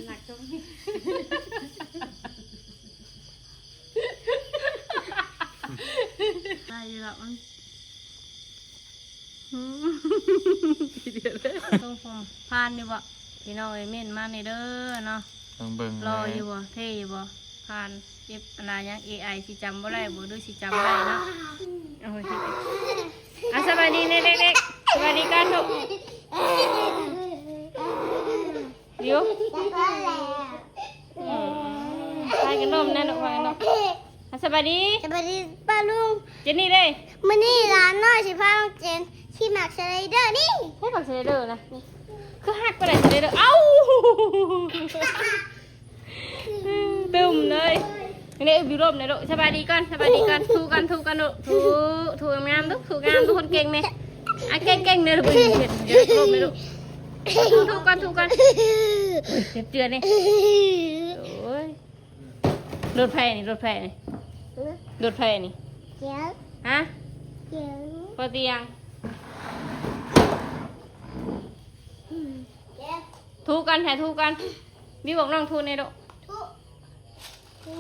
ໜັກຕົງ ໄດ້ຢູ່ດອກ ອືມ ໂອ້ໂຫ ຜ່ານຢູ່ບໍ່? ພີ່ນ້ອງເອີຍ ເມັ້ນມາແດ່ເດີເນາະ ເບິ່ງໆ ຫຼໍ່ຢູ່ບໍ່? ເທ່ຢູ່ບໍ່? ຜ່ານ ເກັບອັນນາຫຍັງ ເອໄອ ຊິຈຳບໍ່ໄດ້ບໍ່ ຫຼືຊິຈຳໄດ້ເນາະ? ໂອ້ຍ ອ່ະ ສະບາຍດີແນ່ເດັກໆ ສະບາຍດີກ່ອນລູກ ບິວ ອືມ ພາກັນລົມແນ່ລູກ ພາກັນລົມ ອ່ະ ສະບາຍດີ ສະບາຍດີປ້າລຸງ ເຈນນີ້ເດ້ ມື້ນີ້ຫຼານນ້ອຍຊິພານ້ອງເຈນຂີ່ໝາກສະໄລເດີນີ້ ໃຊ້ໝາກສະໄລເດີນະ ນີ້ ຄືຮັກປານໃດສະໄລເດີ ເອົ້າ ຕຶ້ມເລີຍ ນີ້ ບິວລົມແນ່ລູກ ສະບາຍດີກ່ອນ ສະບາຍດີກ່ອນ ທູກ່ອນ ທູກ່ອນລູກ ທູ ທູງາມໆລູກ ທູງາມລູກ ຄົນເກັ່ງແນ່ ອ່ະ ເກັ່ງໆແນ່ລູກ ເຮັດ ເຮັດລົມແນ່ລູກ ທູ ທູກ່ອນ ທູກ່ອນ ເຈັບເຈື່ອນນີ້ ໂອ້ຍ ລົດໃຜນີ້ ລົດໃຜນີ້ ຮະ ລົດໃຜນີ້ ຮະ ພໍ່ຕຽງ ທຸກັນ ໃຫ້ທຸກັນ ມີບອກນ້ອງທຸແດ່ລູກ ທຸ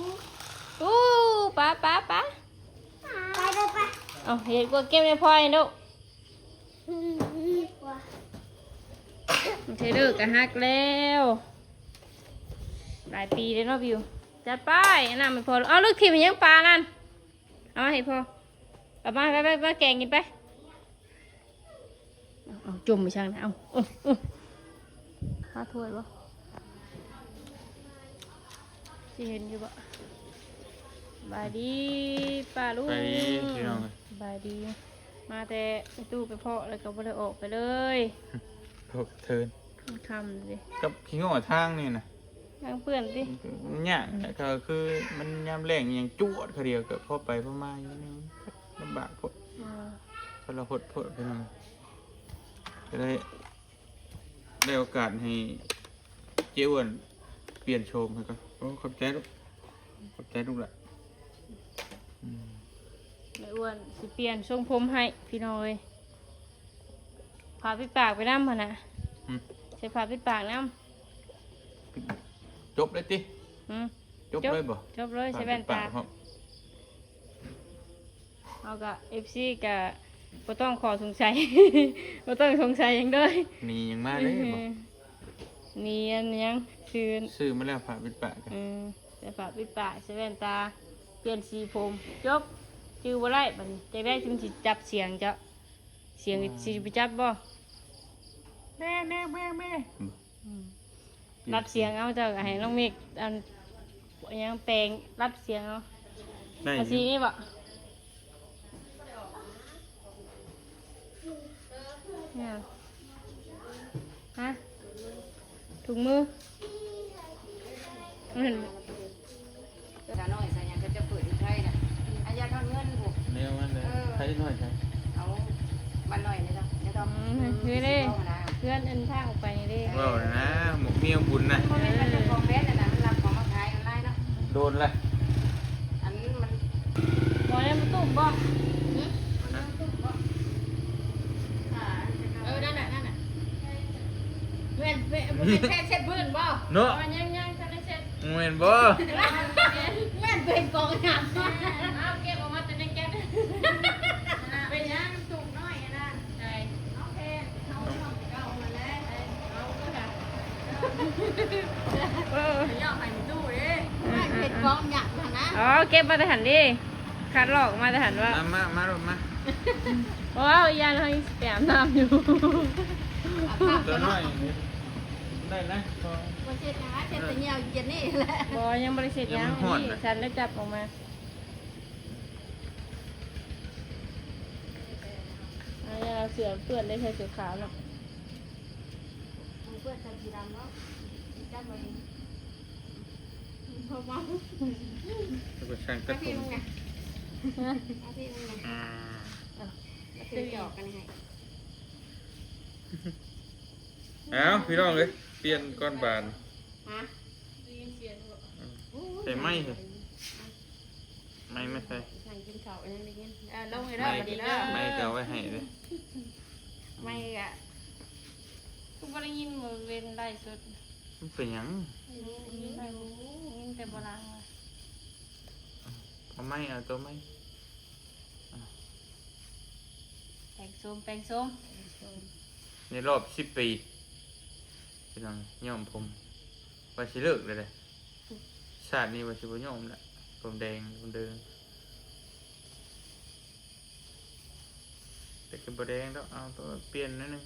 ທຸ ປາ ປາ ປາ ໄປເດີ ໄປ ເອົາ ເຮັດກວາດເກັບໃຫ້ພໍ່ແດ່ລູກ ເທເດີກະຮັກແລ້ວ ຫຼາຍປີແລ້ວເນາະ ບິວ ຈັດໄປ ເອົານ້ຳໃຫ້ພໍ່ ເອົາ ລຶກຖິ້ມຫຍັງປານັ້ນ ເອົາມາໃຫ້ພໍ່ ເອົາມາ ໄປ ໄປ ໄປ ແກງກິນໄປ ເອົາ ເອົາ ຈົມໄປຊ່າງນະ ເອົາ ເອົາ ເອົາ ຫາຖ້ວຍບໍ່ ຊິເຫັນຢູ່ບໍ່? ສະບາຍດີປ້າລຸງ ສະບາຍດີພີ່ນ້ອງ ສະບາຍດີ ມາແຕ່ໄປຕູ້ໄປເພາະ ແລ້ວກໍບໍ່ໄດ້ອອກໄປເລີຍ ເພາະກະເທີນ ມັນຄ່ຳເດ້ ກັບຂີ້ງໍ້ທາງນີ້ນະ ທາງເປື້ອນຕິ ມັນຍາກແຫຼະ ກໍຄືມັນຍາມແລ້ງອີ່ຫຍັງຈວດຄາວດຽວ ກໍພໍໄປພໍມາຢູ່ນີ້ ລຳບາກໂພດ ເອີ ທະລະຫົດໂພດພີ່ນ້ອງ ກໍໄດ້ ໄດ້ໂອກາດໃຫ້ເຈ້ອ້ວນປ່ຽນໂສມໃຫ້ກ່ອນ ໂອ້ ຂອບໃຈລູກ ຂອບໃຈລູກຫຼ້າ ອືມ ແມ່ອ້ວນຊິປ່ຽນຊົງຜົມໃຫ້ພີ່ນ້ອງເອີຍ ຜ້າປິດປາກໄປນຳຫັ້ນນະ ອືມ ໃສ່ຜ້າປິດປາກນຳ ຈົບເລີຍຕິ ອືມ ຈົບເລີຍບໍ່? ຈົບເລີຍ ໃສ່ແວ່ນຕາ ເຮົາກະ ເອັຟຊີ ກະບໍ່ຕ້ອງຂໍສົງໄສ ບໍ່ຕ້ອງສົງໄສຫຍັງເດີ ໜີຫຍັງມາເລີຍບໍ່? ໜີອັນຫຍັງ ຊື້ ຊື້ມາແລ້ວຜ້າປິດປາກ ເອີ ໃສ່ຜ້າປິດປາກ ໃສ່ແວ່ນຕາ ປ່ຽນສີຜົມ ຈົບ ຈື່ບໍ່ໄດ້ບາດນີ້ ຈັກໄດ້ ມັນຊິຈັບສຽງເຈົ້າ ສຽງຊິໄປຈັບບໍ່? ແມ່ ແມ່ ແມ່ ແມ່ ອືມ ລັບສຽງເອົາ ເຈົ້າກໍໃຫ້ນ້ອງເມກ ອັນ ຫຍັງແປງລັບສຽງເອົາ ໄດ້ຢູ່ ເອົາສີນີ້ບໍ່? ຫຍັງ? ຮະ? ຖົງມື? ອືມ ກະນ້ອຍໃສ່ຫຍັງ ເຂົາເຈົ້າເປີດຢູ່ໄທນະ ອາຍັດຮອດເງິນພຸ້ນ ແນວນັ້ນແຫຼະ ເອີ ໃຜນ້ອຍໃສ່ ເອົາ ບ້ານນ້ອຍນີ້ເນາະ ອືມ ນີ້ເດ້ ເຮືອນອັນທາງອອກໄປນີ້ເດ້ ເວົ້ານະ ໝົກເມຍບຸນນະ ບໍ່ແມ່ນວ່າເຈົ້າຂອງແບຣນຫັ້ນນະ ມັນຮັບຂອງມາຂາຍອອນລາຍເນາະ ໂດນລະ ອັນມັນ ບໍ່ໄດ້ມາຕຸ້ມບໍ່? ຫຶ? ເອີ ນັ້ນນະ ນັ້ນນະ ແມ່ນ ແມ່ນ ບໍ່ແມ່ນແຊດ ແຊດພື້ນບໍ່? ເນາະ ຍັງ ຍັງ ບໍ່ທັນໄດ້ແຊດ ແມ່ນບໍ່? ແມ່ນ ເປັນກອງຫຍັງ? ເອົາເກັບອອກມາແຕ່ໃນແກັດ ເປັນຫຍັງ? ຕຸກນ້ອຍອັນນັ້ນ ໃສ່ ເອົາແພນ ເອົາຊ່ອງເກົ່າຫັ້ນແຫຼະ ເອົາ ເອີ ເອົາໃຫ້ຕູ້ເດ້ ເປັນກອງຫຍັງຫັ້ນນະ ອໍ ເກັບມາແຕ່ຫັ້ນເດ້ ຄັດລອກມາແຕ່ຫັ້ນວ່າ ມາ ມາ ມາໂລດມາ ເວົ້າ ຢ້ານເຮົາຍັງຊິໄປອາບນ້ຳຢູ່ ອາບນ້ຳກ່ອນເນາະ ໄດ້ນະ ບໍ່ເຊັດຫຍັງ ເຊັດແຕ່ຍ່ຽວເຢັນນີ້ແຫຼະ ບໍ່ ຍັງບໍ່ໄດ້ເຊັດຫຍັງ ຍັງມັນຮ້ອນ ນີ້ ນະ ສັນໄດ້ຈັບອອກມາ ອ່າ ຢ່າເອົາເສື້ອເປື້ອນເດ້ ໃສ່ເສື້ອຂາວເນາະ ເປື້ອນໃສ່ສີດຳເນາະ ຈັບມາເອງ ເພາະວ່າ ແລ້ວກໍຊ່າງຕັດຜົມ ຮະ? ເອົາພີ້ມຶງນະ ອ່າ ເອົາ ແລ້ວເປັນຈອກກັນໃຫ້ ເອົ້າ ພີ່ນ້ອງເອີຍ ປ່ຽນກ່ອນບາດ ຮະ? ອືມ ໃສ່ໄມ້ເຖາະ ໄມ້ມາໃສ່ ນັ່ງກິນເຂົ້າ ຍັງໄດ້ຍິນ ເອີ ລົງເດີ ໄມ້ ບັດນີ້ເດີ ໄມ້ກໍເອົາໄວ້ໃຫ້ເດີ ໄມ້ກະ ຄືບໍ່ໄດ້ຍິນມື້ເວັນໄລຟ໌ສົດ ມັນເປັນຫຍັງ? ຍິງຢູ່ ຍິງແຕ່ບໍ່ລ້າງວ່າ. ເອົາໃໝ່ ເອົາໂຕໃໝ່. ອ່ະ ແປງໂສມ ແປງໂສມ ໃນຮອບສິບປີ ພີ່ນ້ອງຍ້ອມຜົມ ວ່າຊິເລີກແລ້ວເດ້. ຊາດນີ້ວ່າຊິບໍ່ຍ້ອມລະ ຜົມແດງ ຜົມເດີງ ແຕ່ກໍບໍ່ແດງດອກ ເອົາ ແຕ່ວ່າປ່ຽນໜ້ອຍໜຶ່ງ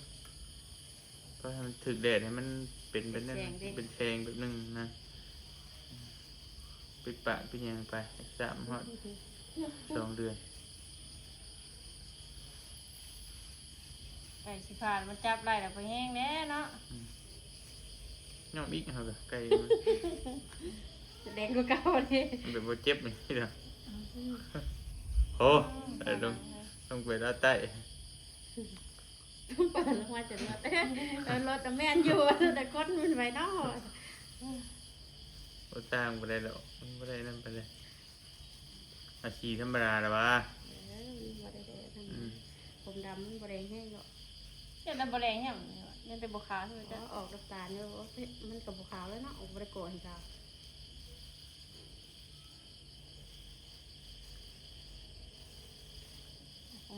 ເພື່ອໃຫ້ມັນຖືກແດດ ໃຫ້ມັນເປັນແບບນັ້ນ ເປັນແສງເດ້ ເປັນແສງແບບໜຶ່ງນະ. ປິດປາກປິດຫຍັງໄປ ສາມຮອດສອງເດືອນ ໄກ່ຊິຜ່ານ ມັນຈັບໄດ້ແລ້ວ ພອແຮງແດ່ເນາະ. ອືມ ຍ້ອມອີກ ເຮົາກໍໄກ່ ແດງກວ່າເກົ່າເດ້ ແບບບໍ່ເຈັບນີ້ເນາະ. ໂອ້ ອືມ ໄດ້ລົງ ລົງໄປລາວໃຕ້ ເປີດລົງມາຈົນວ່າ ເອີ ລົດນະແມ່ນຢູ່ ແຕ່ຄົນມັນໄປເນາະ. ບໍ່ຕ່າງປານໃດດອກ ມັນບໍ່ໄດ້ນັ້ນປານໃດ ອາ ສີທຳມະດາລະວ່າ. ເອີ ມັນບໍ່ໄດ້ແດງ ອືມ ຜົມດຳມັນບໍ່ແດງແຮງດອກ. ຍັງແຕ່ບໍ່ແດງຫຍັງ ຍັງແຕ່ບໍ່ຂາວເທົ່ານັ້ນ ອໍ ອອກນ້ຳຕານຢູ່. ໂອ້ຍ ມັນກໍບໍ່ຂາວແລ້ວເນາະ ອອກ ບໍ່ໄດ້ກໍໃຫ້ຂາວ.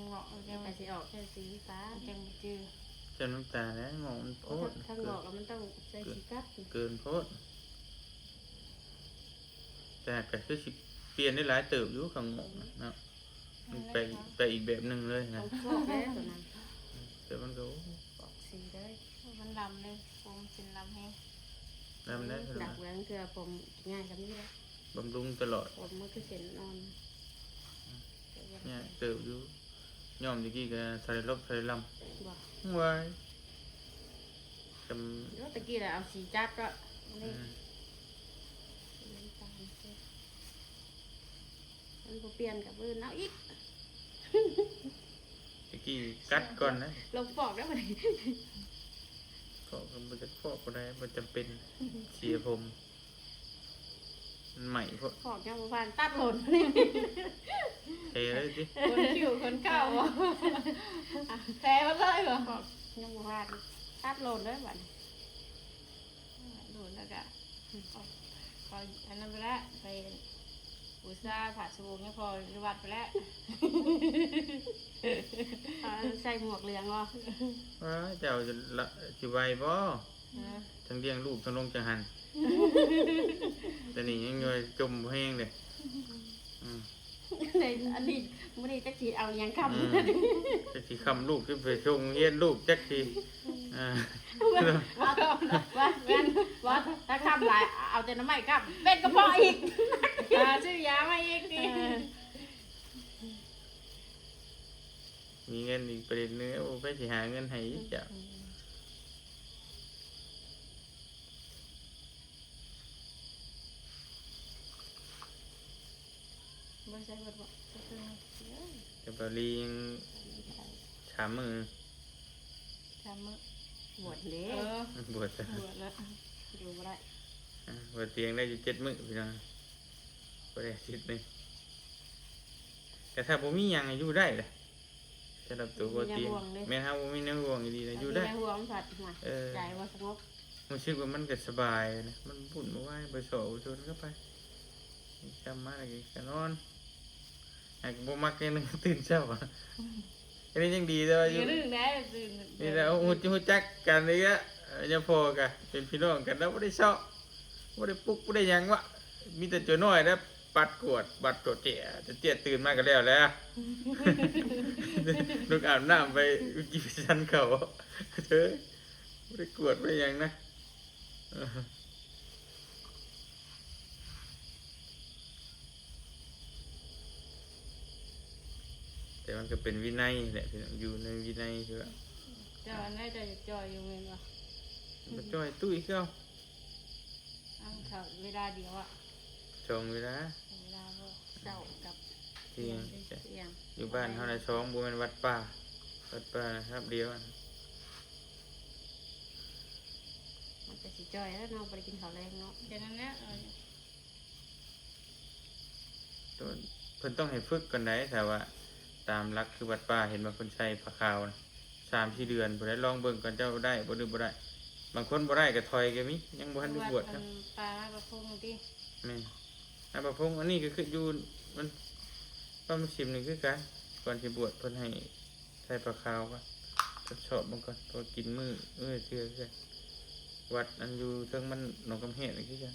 ເງາະມັນຍັງ ມັນກໍຊິອອກແຄ່ສີຟ້າ ມັນຈັ່ງບໍ່ຈື່. ເຈົ້ານ້ຳຕາແລ້ວ ເງາະມັນໂພດ ໂອ້ ຖ້າ ຖ້າເງາະກໍມັນຕ້ອງໃສ່ສີກັດ ເກີນໂພດ. ແຕ່ກໍຄືຊິປ່ຽນໄດ້ຫຼາຍເຕີບຢູ່ ຂ້າງນອກນະເນາະ ມັນໄປ ໄປອີກແບບໜຶ່ງເລີຍນະ. ຕ້ອງຟອກແລ້ວໂຕນັ້ນ ແຕ່ມັນກໍ ໂອ້ ຟອກສີເລີຍ ມັນດຳເລີຍ ຜົມເສັ້ນດຳແຮງ ດຳແລ້ວ ດັກແລ້ວເທື່ອຜົມງ່າຍກໍມີແລ້ວ ບຳລຸງຕະຫຼອດ ຜົມມັນຄືເສັ້ນອ່ອນ ອືມ ຍາກເຕີບຢູ່. ຍ້ອມແຕ່ກີ້ກໍສະໄລລົບສະໄລລຳ ບໍ່ ວ້າຍ ຈຳ ໂອ້ ແຕ່ກີ້ລະເອົາສີຈັດກໍ ອືມ ມັນບໍ່ປ່ຽນກັບອື່ນເອົາອີກ. ແຕ່ກີ້ກັດກ່ອນນະ ລົງຟອກແລ້ວບັດນີ້ ຟອກກໍບໍ່ຈັກຟອກບໍ່ໄດ້ ບໍ່ຈຳເປັນ ເສຍຜົມ. ມັນໃໝ່ໂພດ ຟອກຍັງບໍ່ຜ່ານ ຕັດໂລນ ເທເລີຍຕິ ຄົນຄິວຄົນເກົ່າ ແທມັນເລີຍບໍ່ ຟອກຍັງບໍ່ຜ່ານ ຕັດໂລນເລີຍບັດນີ້ ໂລນແລ້ວກະ ອືມ ເອົາອັນນັ້ນໄປລະ ໄປບູຊາພະສະໂບງ ຍັງພໍຢູ່ວັດໄປແລ້ວ ເອົາໃສ່ໝວກເຫຼືອງບໍ່ ວ້າຍ ເຈົ້າຊິໄຫວບໍ່? ຮະ ທັງລ້ຽງລູກທັງລົງຈັງຫັ້ນ ແຕ່ນີ້ຍັງຢູ່ຈົມບໍ່ແຮງເດ້ ອືມ ໃນອັນນີ້ ມື້ນີ້ຈັກຊິເອົາຫຍັງຄ້ຳ ອືມ ຈັກຊິຄ້ຳລູກ ຊິໄປສົ່ງຮຽນລູກ ຈັກຊິ ອ່າ ວ່າ ວ່າ ວ່າ ວ່າ ຖ້າຄ້ຳຫຼາຍ ເອົາແຕ່ໜໍ່ໄມ້ຄ້ຳ ເປັນກະເພາະອີກ ຫາຊື້ຢາມາອີກຕິ ເອີ ມີເງິນອີກປະເດັນໜຶ່ງ ໂອ້ ໃຜຊິຫາເງິນໃຫ້ອີກ ອືມ ເຈົ້າ ອືມ ບໍ່ໃສ່ເບິດບໍ່? ໃສ່ເຄິ່ງໜຶ່ງ ແຕ່ບໍ່ລີຍັງສາມມື້ ສາມມື້ ບວດເດ້ ເອີ ບວດ ບວດລະ ຢູ່ບໍ່ໄດ້ ອ່າ ບໍ່ຕຽງໄດ້ຢູ່ເຈັດມື້ພີ່ນ້ອງ ບໍ່ໄດ້ອາທິດໜຶ່ງ ແຕ່ຖ້າບໍ່ມີຫຍັງຢູ່ໄດ້ລະ ສຳລັບຕົວບໍ່ຕຽງ ແມ່ນເຮົາບໍ່ມີແນວຫ່ວງອີ່ຫຼີນະ ຢູ່ໄດ້ ແຕ່ມີແນວຫ່ວງມັນພັດ ເອີ ໃຈບໍ່ສະຫງົບ ຮູ້ສຶກວ່າມັນກໍສະບາຍນະ ມັນວຸ່ນວາຍ ບໍ່ສໍ້ບໍ່ຊົນເຂົ້າໄປ ຈຳມາແລ້ວກໍນອນ ຫາກບໍ່ມັກຢ່າງໜຶ່ງ ຕື່ນເຊົ້າ ອັນນີ້ຍັງດີ ແຕ່ວ່າຢູ່ ມີເລື່ອງໄດ້ຕື່ນ ນີ້ແຫຼະ ຮູ້ ຮູ້ຈັກກັນນີ້ກະ ຍາພໍ່ກະເປັນພີ່ນ້ອງກັນ ແລ້ວບໍ່ໄດ້ຊອກ ບໍ່ໄດ້ປຸກ ບໍ່ໄດ້ຫຍັງວະ ມີແຕ່ຕົວນ້ອຍແລ້ວ ປັດກວດ ບັດຕົວເຈຍ ຕົວເຈຍຕື່ນມາກໍແລ້ວແຫຼະ ລຸກອາບນ້ຳໄປ ກິນໄປສັນເຂົ້າ ເອີ ບໍ່ໄດ້ກວດ ບໍ່ໄດ້ຫຍັງນະ ແຕ່ມັນກໍເປັນວິໄນແຫຼະ ຢູ່ໃນວິໄນຄືວ່າ ເຈົ້າອັນໃດເຈົ້າຢາກຈ່ອຍຢູ່ແມ່ນບໍ່? ກໍຈ່ອຍຕຸ້ຍຄືເກົ່າ ເອົາເຂົ້າເວລາດຽວອະ ສອງເວລາ ສອງເວລາບໍ່? ເຊົ້າກັບທ່ຽງ ທ່ຽງ ຢູ່ບ້ານເຮົານະສອງ ບໍ່ແມ່ນວັດປ່າ ວັດປ່ານະຮັບດຽວ ມັນກໍຊິຈ່ອຍແລ້ວເນາະ ບໍ່ໄດ້ກິນເຂົ້າແລງເນາະ ແຕ່ນັ້ນແຫຼະ ເອີ ເພິ່ນຕ້ອງໃຫ້ຝຶກກ່ອນໃດ໋ ຖ້າວ່າຕາມຫຼັກຄືວັດປ່າ ເຫັນວ່າເພິ່ນໃສ່ຜ້າຂາວນະ ສາມສີ່ເດືອນພຸ້ນແຫຼະ ລອງເບິ່ງກ່ອນ ເຈົ້າໄດ້ບໍ່ ຫຼືບໍ່ໄດ້ ບາງຄົນບໍ່ໄດ້ກໍຖອຍກໍມີ ຍັງບໍ່ທັນໄດ້ບວດ ບວດເພິ່ນ ນຳ ປາ ປາພົງຕິ ແມ່ນ ອາ ປາພົງ ອັນນີ້ກໍຄືຢູ່ ມັນ ປາມຸສລິມນີ້ຄືກັນ ກ່ອນຊິບວດເພິ່ນໃຫ້ໃສ່ຜ້າຂາວກ່ອນ ທົດສອບເບິ່ງກ່ອນ ເພາະວ່າກິນມື້ ມື້ເທື່ອຄືກັນ ວັດອັນຢູ່ເທິງມັນ ໜອງກຳແຫງນີ້ຄືກັນ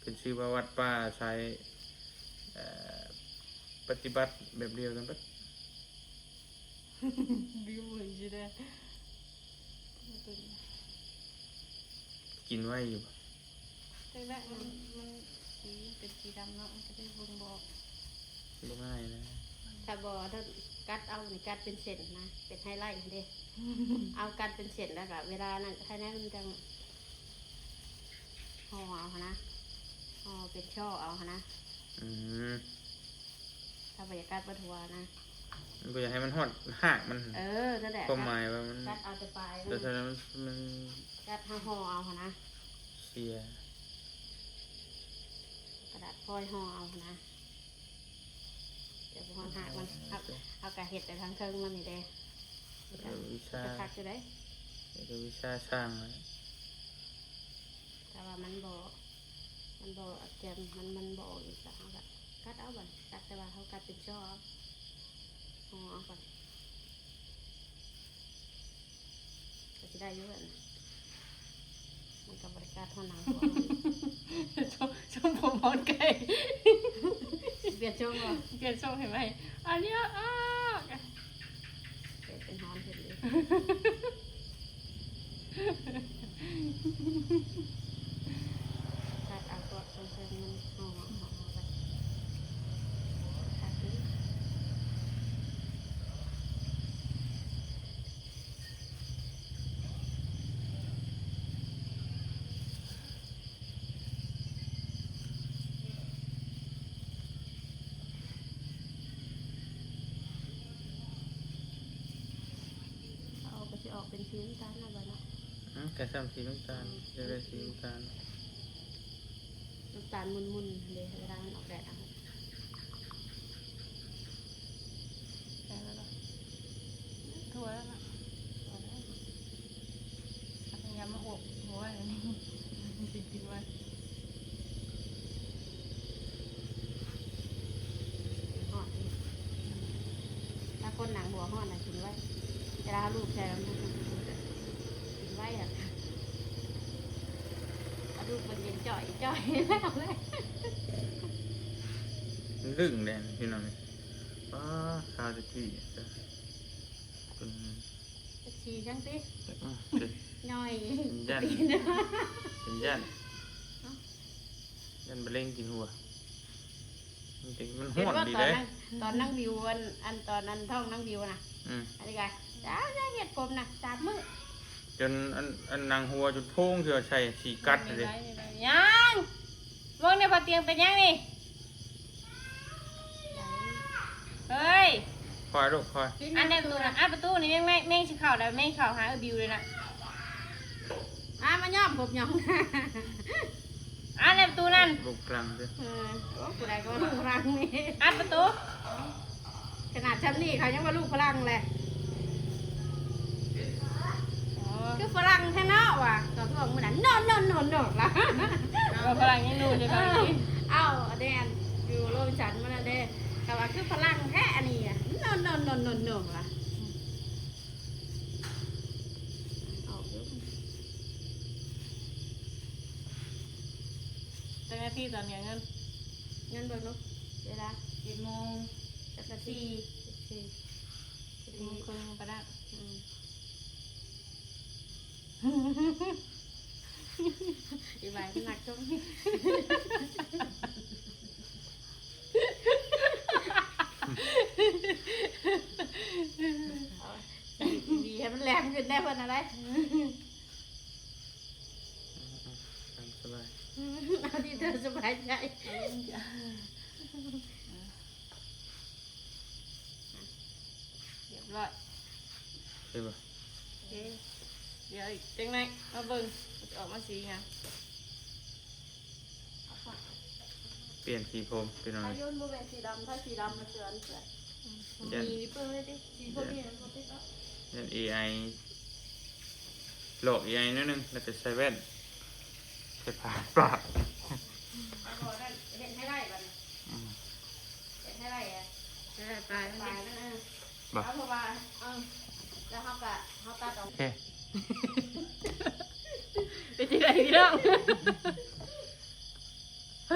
ເພິ່ນຊື່ວ່າວັດປ່າສາຍ ເອີ ປະຕິບັດແບບດຽວກັນເບິດ. ບິວເບິ່ງຊິໄດ້ ກິນໄວຢູ່ບໍ່? ຈັກແຫຼະ ມັນ ມັນສີເປັນສີດຳເນາະ ມັນກໍໄດ້ເບິ່ງບໍ່ອອກ ບໍ່ງ່າຍນະ ຖ້າບໍ່ ຖ້າກັດເອົານີ້ ກັດເປັນເສັ້ນນະ ເປັນໄຮໄລເດ້ ເອົາກັດເປັນເສັ້ນ ແລ້ວກໍເວລານັ້ນ ພາຍໃນມັນຈັ່ງ ຫໍ່ເອົາຫັ້ນນະ ຫໍ່ເປັນຊ່ອເອົາຫັ້ນນະ ອືມ ຖ້າບໍ່ຢາກກັດເບິດຫົວນະ ບໍ່ຢາກໃຫ້ມັນຮອດຮາກມັນ ເອີ ນັ້ນແຫຼະ ຄວາມໝາຍວ່າມັນ ກັດເອົາແຕ່ປາຍມັນ ແຕ່ເທົ່ານັ້ນມັນ ກັດເຮົາຫໍ່ເອົາຫັ້ນນະ ເສຍ ກະດາດຟອຍຫໍ່ເອົາຫັ້ນນະ ແຕ່ບໍ່ຮອດຮາກມັນ ເຮົາ ເຮົາກະເຮັດແຕ່ທາງເທິງມັນນີ້ເດ້ ເອີ ວິຊາ ມັນກະຄັກຢູ່ເດ້ ເອີ ວິຊາຊ່າງ ແຕ່ວ່າມັນບໍ່ ມັນບໍ່ແຈ່ມ ມັນ ມັນບໍ່ອອກອີກ ກະເຮົາກະກັດເອົາບັດ ກັດ ແຕ່ວ່າເຮົາກັດເປັນຊ່ອເອົາ ຫໍ່ເອົາກ່ອນ ກໍຊິໄດ້ຢູ່ຫັ້ນ ມັນກໍບໍ່ໄດ້ກັດເທົ່າໜັງຫົວ ຊົງ ຊົງຜົມອ່ອນໄກ່ ປ່ຽນຊົງບໍ່? ປ່ຽນຊົງໃຫ້ໃໝ່ ອັນນີ້ ອ້າ ເປັນຫອມເຫັນຢູ່ ຕັດເອົາພວກເທິງໆ ມັນຫອມ ຫອມ ຫອມ ຫອມ ຄັກດີ. ເອົາ ກໍຊິອອກເປັນສີນ້ຳຕານແລ້ວບັດເນາະ ອືມ ກໍສ່ຳສີນ້ຳຕານ ອືມ ຈະໄດ້ສີນ້ຳຕານ ນ້ຳຕານໝຸ່ນໆ ເດ້ ເວລາມັນອອກແດດເອົາ ໄດ້ແລ້ວບໍ່? ທົ່ວແລ້ວເນາະ ເອົາຢາມາອົບຫົວນີ້ ຊິກິນໄວ້ ຮ້ອນນີ້ ຖ້າຄົນໜັງຫົວຮ້ອນນະ ກິນໄວ້ ເວລາເຮົາລູບໃສ່ແລ້ວມັນກິນໄວ້ ກິນໄວ້ອະ ເອົາລູບເບິ່ງເຢັນຈ່ອຍ ຈ່ອຍ ແລ້ວເລີຍ ມັນດຶງແດ່ພີ່ນ້ອງ ປ້າ ຄາຕະກີ້ ເປັນ ເປັນຂີ້ຈັ່ງຕິ ອືມ ຍ່ອຍ ຢ້ານ ຢ້ານ ຢ້ານມະເຮັງກິນຫົວ ມັນ ມັນຮ້ອນດີເດ້ ຕອນນາງ ຕອນນາງບິວ ອັນ ອັນຕອນອັນທ້ອງນາງບິວນະ ອືມ ອັນນີ້ກະ ຈ້າ ເຮັດຜົມນະ ສາມມື້ ຈົນອັນ ອັນໜັງຫົວຈົນໂພງ ເທື່ອໃສ່ສີກັດເດ້ ຍັງ ເບິ່ງໃນບ່ອນຕຽງເປັນຫຍັງນີ້? ເຮີ້ຍ ຄ່ອຍລູກ ຄ່ອຍ ອັນໃນປະຕູນະ ອັນປະຕູນີ້ແມງ ແມງ ແມງຊິເຂົ້າແລ້ວ ແມງເຂົ້າຫາເອື້ອຍບິວເລີຍນະ ມາ ມາຍ້ອມ ພົບຍ້ອມ ອັນໃນປະຕູນັ້ນ ລູກພະລັງເດີ້ ເອີ ໂອ້ ຜູ້ໃດກໍວ່າລູກພະລັງນີ້ ອັນປະຕູ ຂະໜາດຊ່ຳນີ້ເຂົາຍັງວ່າລູກຝຣັ່ງແຫຼະ ອໍ ຄືຝຣັ່ງແທ້ເນາະວ່າ ຕອນຊ່ວງມື້ນັ້ນ ໂນ ໂນ ໂນ ໂນ ລະ ເວົ້າຝຣັ່ງຍັງໜຸ່ມຢູ່ຕອນນີ້ ເອົ້າ ແດນ ຢູ່ໂລບິນສັນມື້ນັ້ນເດ້ ເຂົາວ່າຄືຝຣັ່ງແທ້ອັນນີ້ ໂນ ໂນ ໂນ ໂນ ໂນ ວ່າ ອອກຢູ່ ຈັກນາທີຕອນນີ້ ເງິນ ເງິນເບິ່ງດູ ເວລາ ເຈັດໂມງ ຈັກນາທີ ສິບສີ່ ສິບສີ່ ໂມງເຄິ່ງປະດະ ອືມ ອີ່ບາຍໜັກຈົງ ເອົາ ດີໃຫ້ມັນແຫຼມຂຶ້ນແດ່ເພິ່ນນະໄດ໋ ຕາມສະບາຍ ເອົາທີ່ເຈົ້າສະບາຍໃຈ ຮຽບຮ້ອຍ ເຫັນບໍ່? ໂອເຄ ດຽວອີກຈັກໜ້ອຍມາເບິ່ງ ມັນຈະອອກມາສີຫຍັງ. ປ່ຽນສີຜົມພີ່ນ້ອງ ອາຍຸນບໍ່ແມ່ນສີດຳ ຖ້າສີດຳມັນເຈື່ອນເປື້ອນ ອືມ ຢ້ານ ມີເບິ່ງເລີຍຕິ ສີຄົນນີ້ມັນບໍ່ຕິດເນາະ ຢ້ານເອໄອ ຫຼອກອີກໜ້ອຍໜຶ່ງ ແລ້ວກໍໃສ່ແວ່ນ ໃສ່ຜ້າປາກ ເອົາບໍ່ນັ້ນ ເຮັດໃຫ້ໄລ່ບັດນີ້ ອືມ ເຮັດໃຫ້ໄລ່ອະ ເອີ ປາຍມັນ ປາຍມັນ ເອີ ບໍ່ ເອົາ ເພາະວ່າ ເອີ ແລ້ວເຮົາກໍ ເຮົາຕັດອອກ ໂອເຄ ເປັນຈັ່ງໃດພີ່ນ້ອງ? ເ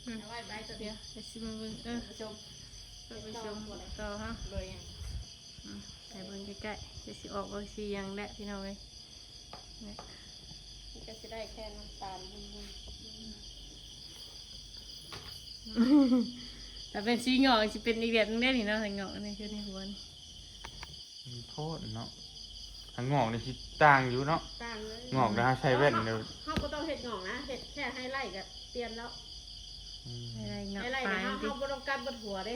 ອົາໄວ້ໄປຕົວດຽວ ດຽວຊິມາເບິ່ງ ເອີ ໄປຊົມ ໄປຊົມຕໍ່ເຮົາ ໂດຍຫຍັງ? ອືມ ໃຫ້ເບິ່ງໃກ້ໆ ດຽວຊິອອກວ່າສີຫຍັງແຫຼະພີ່ນ້ອງເອີຍ ນີ້ ມັນກໍຊິໄດ້ແຄ່ນ້ຳຕານບຸ້ນໆ ຖ້າເປັນສີຫງອກຊິເປັນອີກແບບໜຶ່ງເດ້ນີ້ເນາະ ຫງອກນີ້ຄືໃນຫົວນີ້ ມັນໂພດເນາະ ຫາງອກນີ້ຊິຕ່າງຢູ່ເນາະ ຕ່າງເລີຍ ງອກແລ້ວເຮົາໃສ່ແວ່ນ ເຮົາ ເດີ ເຮົາບໍ່ຕ້ອງເຮັດງອກນະ ເຮັດແຄ່ໄຮໄລ້ກໍປ່ຽນແລ້ວ ອືມ ໄຮໄລ້ງອກ ໄຮໄລ້ນະ ປາຍ ເຮົາ ເຮົາບໍ່ຕ້ອງກັດເບິດຫົວເດ້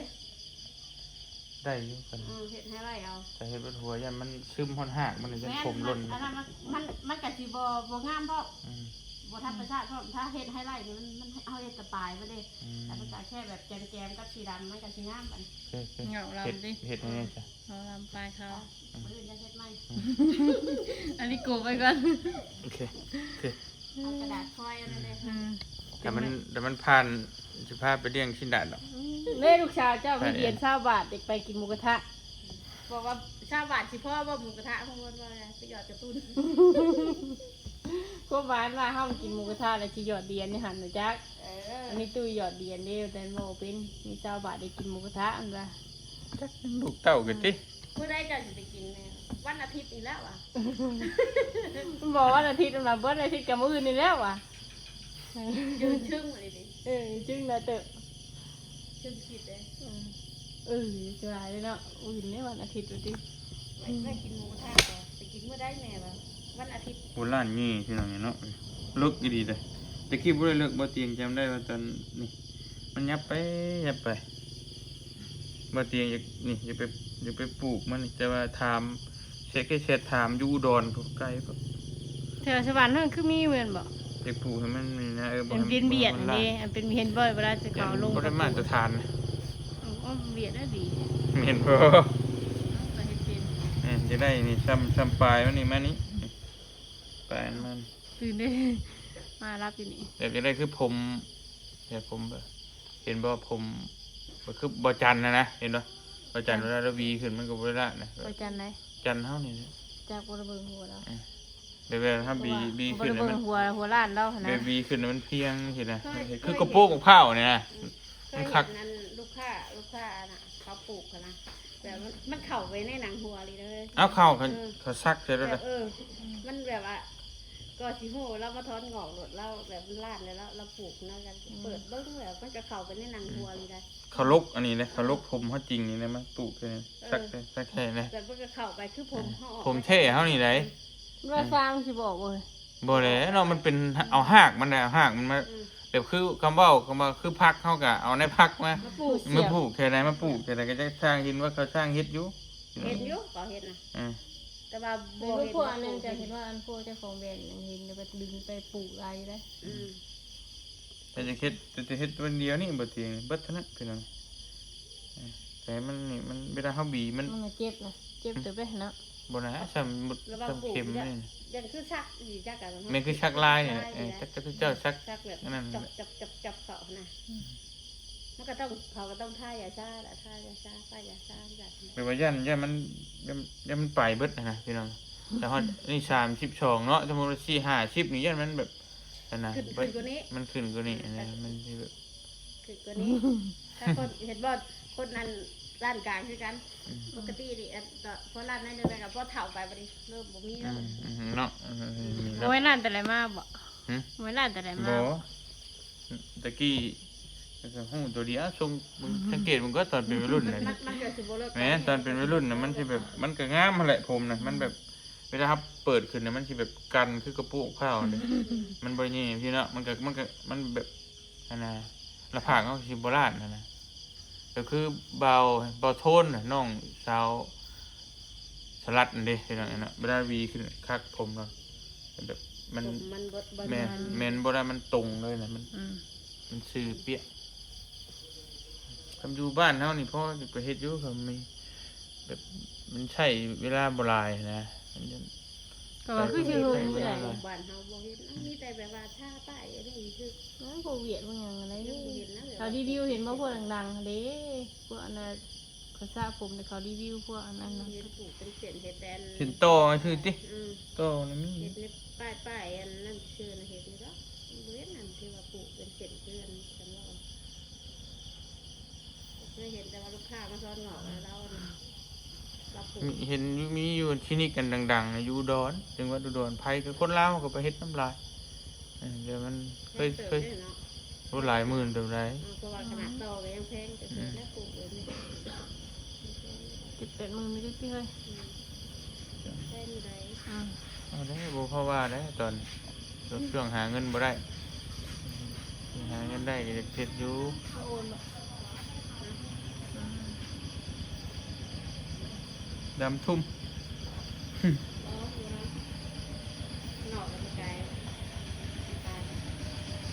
ໄດ້ຢູ່ກັນ ອືມ ເຮັດໄຮໄລ້ເອົາ ຖ້າເຮັດເບິດຫົວຢ້ານມັນຊຶມຮອດຮາກມັນ ຢ້ານ ແມ່ນ ຜົມຫຼົ່ນ ມັນ ອັນນັ້ນມັນ ມັນ ມັນກໍຊິບໍ່ ບໍ່ງາມເພາະ ອືມ ບໍ່ທຳມະຊາດເພາະ ຖ້າເຮັດໄຮໄລ້ນີ້ມັນ ມັນ ເຮົາເຮັດແຕ່ປາຍມັນເດ້ ອືມ ແລ້ວມັນກໍແຄ່ແບບແຈມໆກັບສີດຳ ມັນກໍຊິງາມບັດນີ້ ໂອເຄ ໂອເຄ ເຫງົາລຳ ເຮັດ ຕິ ເຮັດໃຫ້ແດ່ຊະ ເຫງົາລຳປາຍຂາວ ອືມ ມື້ອື່ນຈະເຮັດໃໝ່ ອືມ ອັນນີ້ໂກໄວ້ກ່ອນ ໂອເຄ ໂອເຄ ເອົາກະດາດຟອຍອັນນັ້ນເດ້ ອືມ ແຕ່ມັນ ແຕ່ມັນຜ່ານ ຊິພາໄປລ້ຽງຊີ້ນດາດດອກ ເດ້ ລູກສາວເຈົ້າມີຫຼຽນຊາວບາດ ຢາກໄປກິນໝູກະທະ ບອກວ່າຊາວບາດຊິພໍບໍ່ໝູກະທະ ເພິ່ນວ່າໄປຢອດກະຕຸ້ນ ຄວາມໝາຍວ່າເຮົາໄປກິນໝູກະທະແລ້ວຊິຢອດຫຼຽນຢູ່ຫັ້ນນະຈັກ ເອີ ອັນນີ້ຕູ້ຢອດຫຼຽນເດ້ ແຕ່ບໍ່ເປັນ ມີຊາວບາດໄດ້ກິນໝູກະທະ ເພິ່ນວ່າ ຈັກລູກເຕົ້າກັນຕິ ມື້ໃດເຈົ້າຊິໄປກິນແດ່? ວັນອາທິດນີ້ແຫຼະຫວາ ບໍ່ ວັນອາທິດຫັ້ນນະ ວັນອາທິດກໍມື້ອື່ນນີ້ແຫຼະຫວາ ຢືນຊຶ້ງຢູ່ນີ້ຕິ ເອີ ຊຶ້ງຫຼາຍເຕີບ ຊຶ້ງຄິດເດ້ ເອີ ເອີ ສະບາຍເດ້ເນາະ ມື້ອື່ນນີ້ວັນອາທິດວ່າຕິ ໄປ ໄປກິນໝູກະທະກໍ ໄປກິນມື້ໃດແມ່ວ່າ ວັນອາທິດ ໂອ້ ຮ້ານນີ້ພີ່ນ້ອງເນາະ ເລິກອີ່ຫຼີເດ້ ແຕ່ກີ້ບໍ່ໄດ້ເລິກ ບໍ່ຕຽງຈຳໄດ້ວ່າຕອນນີ້ ມັນຫຍັບໄປຫຍັບໄປ ບໍ່ຕຽງຢາກ ນີ້ ຢາກໄປ ຢາກໄປປູກມັນ ແຕ່ວ່າຖາມ ເຊັກ ເຊັກຖາມຢູ່ອຸດອນພຸ້ນ ໄກພຸ້ນ ແຖວສະຫວັນຫັ້ນຄືມີແມ່ນບໍ່? ຢາກປູກໃຫ້ມັນນີ້ນະ ເອີ ບໍ່ໃຫ້ມັນ ມັນວຽດ ມັນວຽດຫັ້ນເດ້ ອັນເປັນເຫັນບໍ່ ເວລາຈະເຂົາລົງ ມັນບໍ່ໄດ້ມາດຕະຖານ ເອີ ວຽດໄດ້ດີ ແມ່ນບໍ່? ເອີ ກໍເຮັດເປັນ ເອີ ຈະໄດ້ນີ້ ຊ່ຳ ຊ່ຳປາຍມັນນີ້ ມານີ້ ປາຍມັນ ຕື່ນເດ້ ມາລັບຢູ່ນີ້ ແບບຈະໄດ້ຄືຜົມ ແບບຜົມ ເຫັນບໍ່ ຜົມ ຄືບໍ່ຈັນນະນະ ເຫັນບໍ່? ບໍ່ຈັນ ຈັນ ເວລາລາວຫວີຂຶ້ນມັນກໍບໍ່ໄດ້ລາດນະ ບໍ່ຈັນໃດ ຈັນເຮົານີ້ແຫຼະ ຈັກບໍ່ໄດ້ເບິ່ງຫົວລາວ ເອີ ແບບ ແບບເຮົາຫວີ ຫວີຂຶ້ນ ບໍ່ໄດ້ເບິ່ງຫົວ ຫົວລ້ານລາວຫັ້ນນະ ແບບຫວີຂຶ້ນມັນພຽງຊີ້ນະ ຄືກະໂປງບັກພ້າວນີ້ນະ ອືມ ມັນຄັກ ເຄີຍເຫັນອັນລູກຄ້າ ລູກຄ້າອັນນະ ເຂົາປູກຫັ້ນນະ ແບບມັນ ມັນເຂົ້າໄປໃນໜັງຫົວເລີຍເດີ ເອົາ ເຂົາ ເອີ ເຂົາສັກໃສ່ແລ້ວ ແບບ ເອີ ມັນແບບວ່າ ກໍຊິຮູ້ວ່າລາວມາຖອນງອກໂລດ ລາວແບບມັນລ້ານແລ້ວ ລາວ ລາວປູກນະ ອືມ ເປີດເບິ່ງແລ້ວ ມັນກໍເຂົ້າໄປໃນໜັງຫົວເລີຍໄດ໋ ເຂົາຫຼົກອັນນີ້ເດ້ ເຂົາຫຼົກຜົມເຮົາຈິງນີ້ນະ ມາປູກໃສ່ ເອີ ສັກໃສ່ ສັກໃສ່ນະ ແບບມັນກໍເຂົ້າໄປຄືຜົມເຮົາອອກ ຜົມແທ້ເຮົານີ້ໄດ໋ ອືມ ວ່າຊາງຊິບອກເວີຍ ບໍ່ແຫຼະເນາະ ມັນເປັນ ອືມ ເອົາຮາກມັນໄດ໋ ເອົາຮາກມັນມາ ອືມ ແບບຄືຄຳເວົ້າ ຄຳວ່າຄືຜັກ ເຮົາກໍເອົາໃນຜັກມາ ມາປູກ ມາປູກແຖວໃດ ມາປູກແຖວໃດ ກໍຈັກຊ່າງເຫັນວ່າເຂົາຊ່າງເຮັດຢູ່ ເຫັນຢູ່ ເຂົາເຮັດນະ ເອີ ແຕ່ວ່າບໍ່ເຫັນ ພວກອັນນັ້ນ ເຈົ້າເຫັນວ່າອັນພວກເຈົ້າຂອງແບຣນຍັງເຫັນ ແຕ່ວ່າດຶງໄປປູກຫຼາຍຢູ່ເດ້ ອືມ ແຕ່ຈະເຮັດ ແຕ່ຈະເຮັດວັນດຽວນີ້ບໍ່ຕິ ເບິດເທົ່ານັ້ນພີ່ນ້ອງ ເອີ ແຕ່ມັນນີ້ ມັນເວລາເຮົາຫວີມັນ ມັນເຈັບນະ ເຈັບເຕີບເດ້ເນາະ ບໍ່ນະ ຊ່ຳ ຊ່ຳເຂັມນີ້ ຢ່າງຄືສັກອີ່ຈັກ ແມ່ນຄືສັກລາຍນີ້ແຫຼະ ເອີ ຈັກ ຈັກຄືເຈົ້າສັກ ສັກແບບ ອັນນັ້ນ ຈັບ ຈັບ ຈັບ ຈັບເຂົ້າຫັ້ນນະ ອືມ ມັນກໍຕ້ອງ ເຂົາກໍຕ້ອງທາຢາຊາລະ ທາຢາຊາ ປ້າຍຢາຊາ ແບບວ່າຢ້ານ ຢ້ານມັນ ຢ້ານ ຢ້ານມັນໄປເບິດຫັ້ນນະພີ່ນ້ອງ ແຕ່ຮອດນີ້ສາມສິບສອງເນາະ ສົມມຸດວ່າສີ່ຫ້າສິບນີ້ ຢ້ານມັນແບບ ອັນນະ ຂຶ້ນ ຂຶ້ນກວ່ານີ້ ມັນຂຶ້ນກວ່ານີ້ ອືມ ອັນນະ ມັນຊິແບບ ຂຶ້ນກວ່ານີ້ ຖ້າຄົນ ເຫັນບໍ່ ຄົນອັນລ້ານກາງຄືກັນ ອືມ ປົກກະຕິນີ້ ອັນ ກໍພໍລ້ານໜ້ອຍໜຶ່ງແລ້ວກໍພໍເຖົ້າໄປບັດນີ້ເລີ່ມບໍ່ມີແລ້ວ ອືມ ອືມ ເນາະ ອືມ ອືມ ອືມ ບໍ່ແມ່ນລ້ານແຕ່ໃດມາບໍ່? ຫື? ບໍ່ແມ່ນລ້ານແຕ່ໃດມາ ບໍ່ ບໍ່? ຕະກີ້ ກໍຮູ້ຕົວດຽວ ຊົງ ອືມ ສັງເກດເບິ່ງກໍຕອນເປັນໄວລຸ້ນນະ ມັນ ມັນກໍຊິບໍ່ເລີກ ແມ່ນ ຕອນເປັນໄວລຸ້ນນະ ມັນຊິແບບ ມັນກໍງາມຫັ້ນແຫຼະ ຜົມນະ ມັນແບບ ເວລາເຮົາເປີດຂຶ້ນນະ ມັນຊິແບບກັນຄືກະໂປງພ້າວເດ້ ມັນບໍ່ແຍ່ຊີ້ເນາະ ມັນກໍ ມັນກໍ ມັນແບບ ອັນນະ ລະຜາກເຮົາຊິບໍ່ລ້ານຫັ້ນນະ ກໍຄືບ່າວ ບ່າວໂທນນະ ນ້ອງສາວສະຫຼັດນັ້ນເດ້ ພີ່ນ້ອງເນາະ ເວລາຫວີຂຶ້ນຄັກຜົມເນາະ ແບບມັນ ຜົມມັນບໍ່ ບໍ່ ແມ່ນ ແມ່ນ ບໍ່ໄດ້ ມັນຕົງເລີຍນະ ມັນ ອືມ ມັນຊື່ປຽກ ຄັນຢູ່ບ້ານເຮົານີ້ພໍໄປເຮັດຢູ່ ກໍມີແບບ ມັນໃຊ້ເວລາບໍ່ຫຼາຍນະ ມັນ ກໍວ່າຄືຊິເຮີຢູ່ໃດ ບ້ານເຮົາບໍ່ເຫັນ ມີແຕ່ແບບວ່າທາປ້າຍອັນນີ້ຄື ເອີ ພວກຫວຽດພວກຫຍັງຫັ້ນແຫຼະ ຍັງບໍ່ເຫັນນະ ເຂົາຣີວິວເຫັນບໍ່ ພວກດັງໆຫັ້ນເດ້ ພວກອັນນ່າ ເຂົາສະຜົມ ແຕ່ເຂົາຣີວິວພວກອັນນັ້ນນະ ເຫັນປູກເປັນເສັ້ນ ເຮັດແຕ່ອັນ ເປັນຕໍ່ຊື່ຕິ ອືມ ຕໍ່ນະມີ ເຮັດໃນປ້າຍໆອັນນັ້ນຊື່ນະ ເຮັດຢູ່ດອກ ບໍ່ເຫັນອັນທີ່ວ່າປູກເປັນເສັ້ນຄືອັນ ເຄີຍເຫັນແຕ່ວ່າລູກຄ້າມາສອນງອກ ແລ້ວລາວ ລາວປູກ ມີ ເຫັນຢູ່ ມີຢູ່ຄລີນິກອັນດັງໆ ຢູ່ອຸດອນ ຈັງຫວັດອຸດອນ ໃຜກໍຄົນລາວກໍໄປເຮັດນຳຫຼາຍ ເອີ ແຕ່ມັນເຄີຍ ເຄີຍ ໂອ້ ຫຼາຍໝື່ນເຕີບໃດ ເອີ ເພາະວ່າຂະໜາດຕໍ່ກໍຍັງແພງ ແຕ່ເກີດແລ້ວປູກແບບນີ້ ເຈັດແປດໝື່ນມີຈັກຕິເຮີ້ຍ ອືມ ແພງຢູ່ໃດ ອືມ ເອົາເດ້ ບໍ່ພໍວ່າເດ້ ຕອນ ຊ່ວງຫາເງິນບໍ່ໄດ້ ຫາເງິນໄດ້ກໍຢາກເຮັດຢູ່ ດຳທຸ່ມ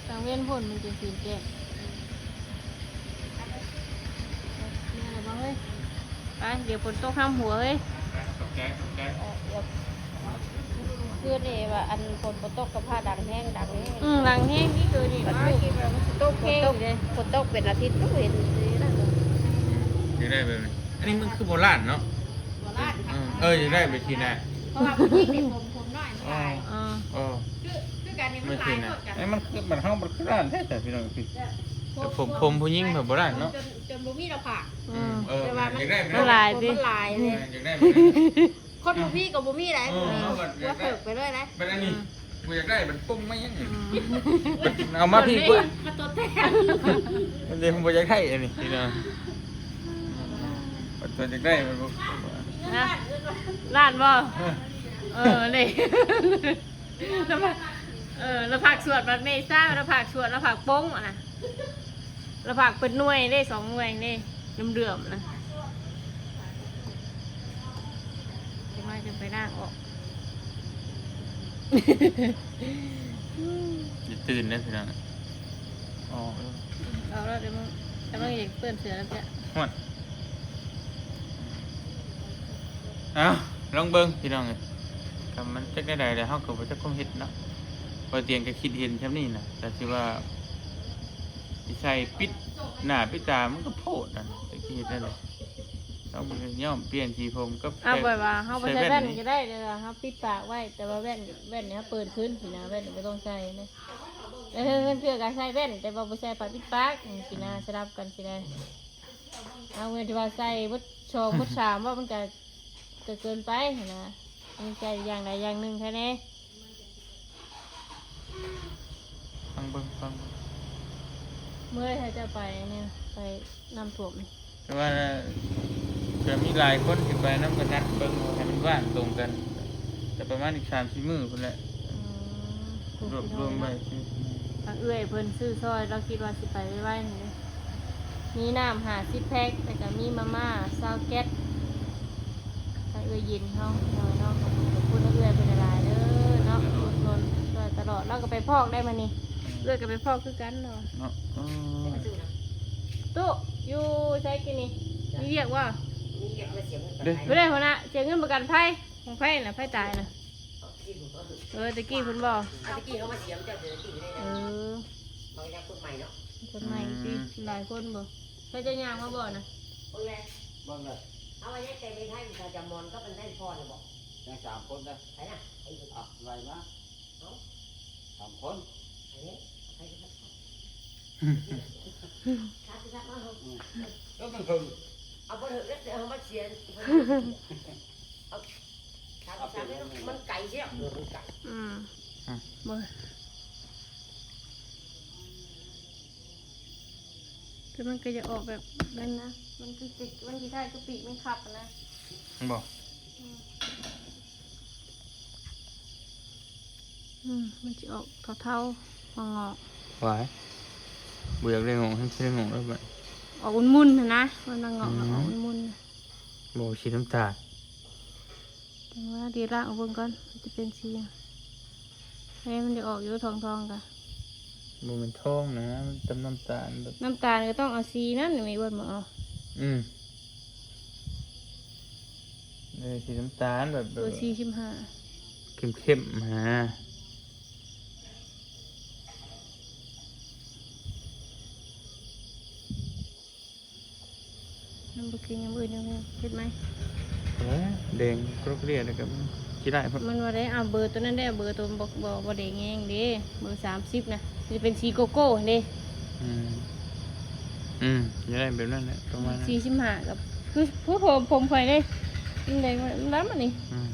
ກາງເວັນພຸ້ນມັນຈຶ່ງສີແຈ້ງ ແມ່ນແລ້ວບໍ່ເຮີ້ຍ ໄປ ດຽວຝົນຕົກຫ້າມຫົວເຮີ້ຍ ເອີ ຄືນີ້ວ່າອັນຝົນບໍ່ຕົກກໍຟ້າດັງແຮງ ດັງແຮງ ອືມ ດັງແຮງ ຄືຄືນີ້ ມັນ ວ່າ ຄິດວ່າມັນຊິຕົກແຮງເດ້ ຝົນຕົກເປັນອາທິດກໍບໍ່ເຫັນຊິນັ້ນ ຢາກໄດ້ແບບນີ້ ອັນນີ້ມັນຄືໂບລານເນາະ ໂບລານ ອືມ ເອີ ຢາກໄດ້ແບບຊີ້ນະ ເພາະວ່າຜູ້ຍິງນີ້ຜົມ ຜົມນ້ອຍມັນຫຼາຍ ເອີ ເອີ ຄື ຄືກັນນີ້ມັນຫຼາຍໂພດກັນ ມັນຄື ມັນ ເຮົາມັນຄືລ້ານແທ້ໆ ພີ່ນ້ອງ ແຕ່ຜົມ ຜົມຜູ້ຍິງແບບໂບລານເນາະ ຈົນ ຈົນບໍ່ມີໜ້າຜາກ ອືມ ເອີ ຢາກໄດ້ ມັນຫຼາຍຕິ ມັນຫຼາຍເດ້ ເອີ ຢາກໄດ້ ຄົນບໍ່ມີກໍບໍ່ມີໄດ໋ ເອີ ເຮົາກໍຢາກໄດ້ ເພິກໄປເລີຍໄດ໋ ບັດອັນນີ້ ອືມ ບໍ່ຢາກໄດ້ ມັນປົງມາຫຍັງນີ້ ອືມ ເອົາມາພີ້ກວ່າ ມັນຕົວແທນ ມັນເດ້ ບໍ່ຢາກໄດ້ອັນນີ້ພີ່ນ້ອງ ມັນຕົວຢາກໄດ້ ມັນບໍ່ ນະ ລ້ານບໍ່ ເອີ ເອີ ນີ້ ແລ້ວພາກ ເອີ ແລ້ວພາກສວດບັດເມສາ ແລ້ວພາກສວດ ແລ້ວພາກປົງຫັ້ນນະ ແລ້ວພາກເປັນໜ່ວຍເດ້ ສອງໜ່ວຍເດ້ ເຫຼື້ອມໆນະ ຈັກໜ້ອຍຈຶ່ງໄປລ້າງອອກ ຢ່າຕື່ນເດີພີ່ນ້ອງ ອອກ ອອກແລ້ວ ດຽວມັນ ດຽວມັນຢາກເປື້ອນເສື້ອແລ້ວເຈົ້າ ຮອດ ເອົ້າ ລອງເບິ່ງພີ່ນ້ອງເອີຍ ກໍມັນຈັກແນວໃດແລ້ວ ເຮົາກໍບໍ່ຈັກຄວາມເຮັດເນາະ ບໍ່ຕຽງກໍຄິດເຫັນຊ່ຳນີ້ນະ ກໍຊິວ່າຊິໃສ່ປິດໜ້າປິດຕາ ມັນກໍໂພດນັ້ນ ຈັກຊິເຮັດແນວໃດ ຕ້ອງໄປຍ້ອມປ່ຽນສີຜົມກັບ ເອົາແບບວ່າເຮົາບໍ່ໃສ່ແວ່ນກໍໄດ້ ແຕ່ວ່າເຮົາປິດປາກໄວ້ ແຕ່ວ່າແວ່ນ ແວ່ນນີ້ເຮົາເປີດຂຶ້ນຊີ້ນະ ແວ່ນນີ້ບໍ່ຕ້ອງໃສ່ນະ ເອີ ເທື່ອກໍໃສ່ແວ່ນ ແຕ່ວ່າບໍ່ໃສ່ຜ້າປິດປາກຊີ້ນະ ສະຫຼັບກັນຊີ້ນະ ເອົາແມ່ນທີ່ວ່າໃສ່ເບິດສອງເບິດສາມ ວ່າມັນກະ ກະເກີນໄປຫັ້ນນະ ມີໃສ່ຢ່າງໃດຢ່າງໜຶ່ງແທ້ແນ່ ຟັງເບິ່ງ ຟັງເບິ່ງ ເມື່ອໃຫ້ເຈົ້າໄປນີ້ ໄປນ້ຳຖ້ວມນີ້ ແຕ່ວ່າເພື່ອມີຫຼາຍຄົນຊິໄປນຳ ກໍນັດເບິ່ງໃຫ້ມັນວ່າງຕົງກັນ ແຕ່ປະມານອີກສາມສີ່ມື້ພຸ້ນແຫຼະ ອືມ ລວບລວມໄວ້ ທາງເອື້ອຍເພິ່ນຊື້ຊ່ອຍ ລາວຄິດວ່າຊິໄປໄວໆນີ້ເດ້ ມີນ້ຳຫ້າສິບແພັກ ແລ້ວກໍມີມາມ່າຊາວແກັດ ທາງເອື້ອຍເຢັນເຮົາ ເນາະ ຂອບຄຸນເອື້ອຍເພິ່ນຫຼາຍໆເດີເນາະ ອຸດໜູນຊ່ອຍຕະຫຼອດ ລາວກໍໄປພອກໄດ້ມື້ນີ້ ອືມ ເອື້ອຍກໍໄປພອກຄືກັນເນາະ ເນາະ ເອີ ຕູ້ ຢູ່ໃສກີ້ນີ້ ມີວຽກບໍ່? ມີວຽກມາເສຍເງິນປະກັນໄພ ບໍ່ໄດ້ຫົວໜ້າ ເສຍເງິນປະກັນໄພ ຂອງໃຜນະ ໃຜຕາຍນະ? ເອີ ຕະກີ້ເພິ່ນບໍ່? ຕະກີ້ເຮົາມາສຽມເຈົ້າ ແຕ່ຕະກີ້ຢູ່ໃນນັ້ນ ເອີ ມັນກໍຍັງຄົນໃໝ່ເນາະ ຄົນໃໝ່ຕິ ອືມ ຫຼາຍຄົນບໍ່? ເຂົາເຈົ້າຍ່າງມາບໍ່ນະ? ເບິ່ງແຫຼະ ເບິ່ງເລີຍ ເຮົາວ່າຍັງແຕ່ໄປໄທ ເຂົາຈະມອນກັບອັນໄທພອນນະບໍ່? ຍັງສາມຄົນເດີ ໃຜນະ? ເອົາ ໄລ່ມາ ເອົ້າ ສາມຄົນ ໃຜເດ້? ໃຜເດ້? ສາມສິບສາມ ເອົາ ອືມ ເອີ ມັນເຖິງ ເອົາ ບໍ່ເຖິງແລ້ວ ເອົາມາເສຍ ເອົາ ສາມສິບສາມ ມັນໄກເສຍ ເອີ ມັນໄກ ອືມ ອືມ ບໍ່ ແຕ່ມັນກໍຢາກອອກແບບນັ້ນນະ ມັນຄື ມັນຄ້າຍໆຄືປີກມັນຄັບນະ ບໍ່ ອືມ ອືມ ມັນຊິອອກເທົາໆ ງອກໆ ຫວາຍ ບໍ່ຢາກໄດ້ງອກ ມັນຊິໄດ້ງອກແລ້ວບັດ ອອກອຸ່ນໆຫັ້ນນະ ມັນງອກ ອືມ ອອກອຸ່ນໆ ບໍ່ ສີນ້ຳຕານ ຈັ່ງວ່າ ດຽວລ້າງເອົາເບິ່ງກ່ອນ ມັນຈະເປັນສີຫຍັງ ເອີ ມັນຈະອອກຢູ່ທອງໆກະ ບໍ່ແມ່ນທອງນະ ມັນຈຳນ້ຳຕານແບບ ນ້ຳຕານກໍຕ້ອງເອົາສີນັ້ນ ແມ່ນບໍ່ ເອົາ ອືມ ເອີ ສີນ້ຳຕານແບບ ເບີສີ່ສິບຫ້າ ເຂັ້ມໆ ຫາ ມັນບໍ່ຄືຍາມອື່ນຍາມແຮງ ເຮັດໃໝ່ ເອີ ແດງກຣອກເລຍ ແລ້ວກໍຊິໄດ້ ມັນວ່າໄດ້ເອົາເບີຕົວນັ້ນ ໄດ້ເອົາເບີຕົວບໍ່ ບໍ່ ບໍ່ແດງແຮງເດ້ ເບີສາມສິບນະ ມັນຈະເປັນສີໂກໂກ້ຫັ້ນເດ້ ອືມ ອືມ ຢາກໄດ້ແບບນັ້ນແຫຼະ ປະມານນັ້ນ ສີ່ສິບຫ້າ ກໍຄື ຜູ້ ຜົມ ຜົມຂ້ອຍເດ້ ມັນແດງ ມັນດຳອັນນີ້ ອືມ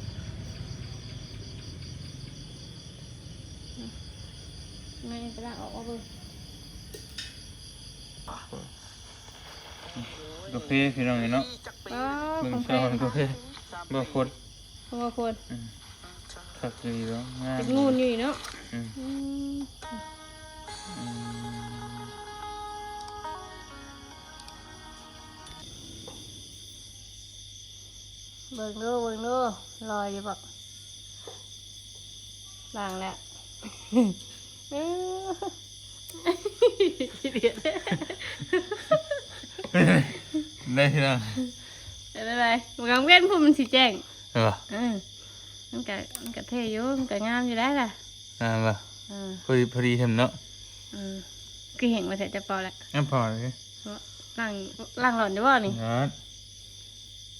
ແມ່ໄປລ້າງອອກ ເອົາເບິ່ງ ກາເຟພີ່ນ້ອງເອີຍເນາະ ອໍ ເບິ່ງຊາວກາເຟ ບໍ່ຄົນ ບໍ່ຄົນ ອືມ ຄັກດີເນາະ ງາມ ເປັນງູນຢູ່ເນາະ ອືມ ອືມ ອືມ ເບິ່ງດູ ເບິ່ງດູ ຫຼໍ່ຢູ່ບໍ່? ລ້າງແລ້ວ ເອີ ໄດ້ພີ່ນ້ອງ ເປັນຈັ່ງໃດ? ກາງເວັນພຸ້ນມັນຊິແຈ້ງ ເອີ ເອີ ມັນກະ ມັນກະເທ່ຢູ່ ມັນກະງາມຢູ່ໄດ໋ລະ ງາມບໍ່? ເອີ ພໍດີ ພໍດີແຮມເນາະ ເອີ ຄືແຫ້ງມາແທ້ ຈະເປົ່າແລ້ວ ຍັງພໍເລີຍ ເນາະ ລ້າງ ລ້າງຫຼອນຢູ່ບໍ່ນີ້?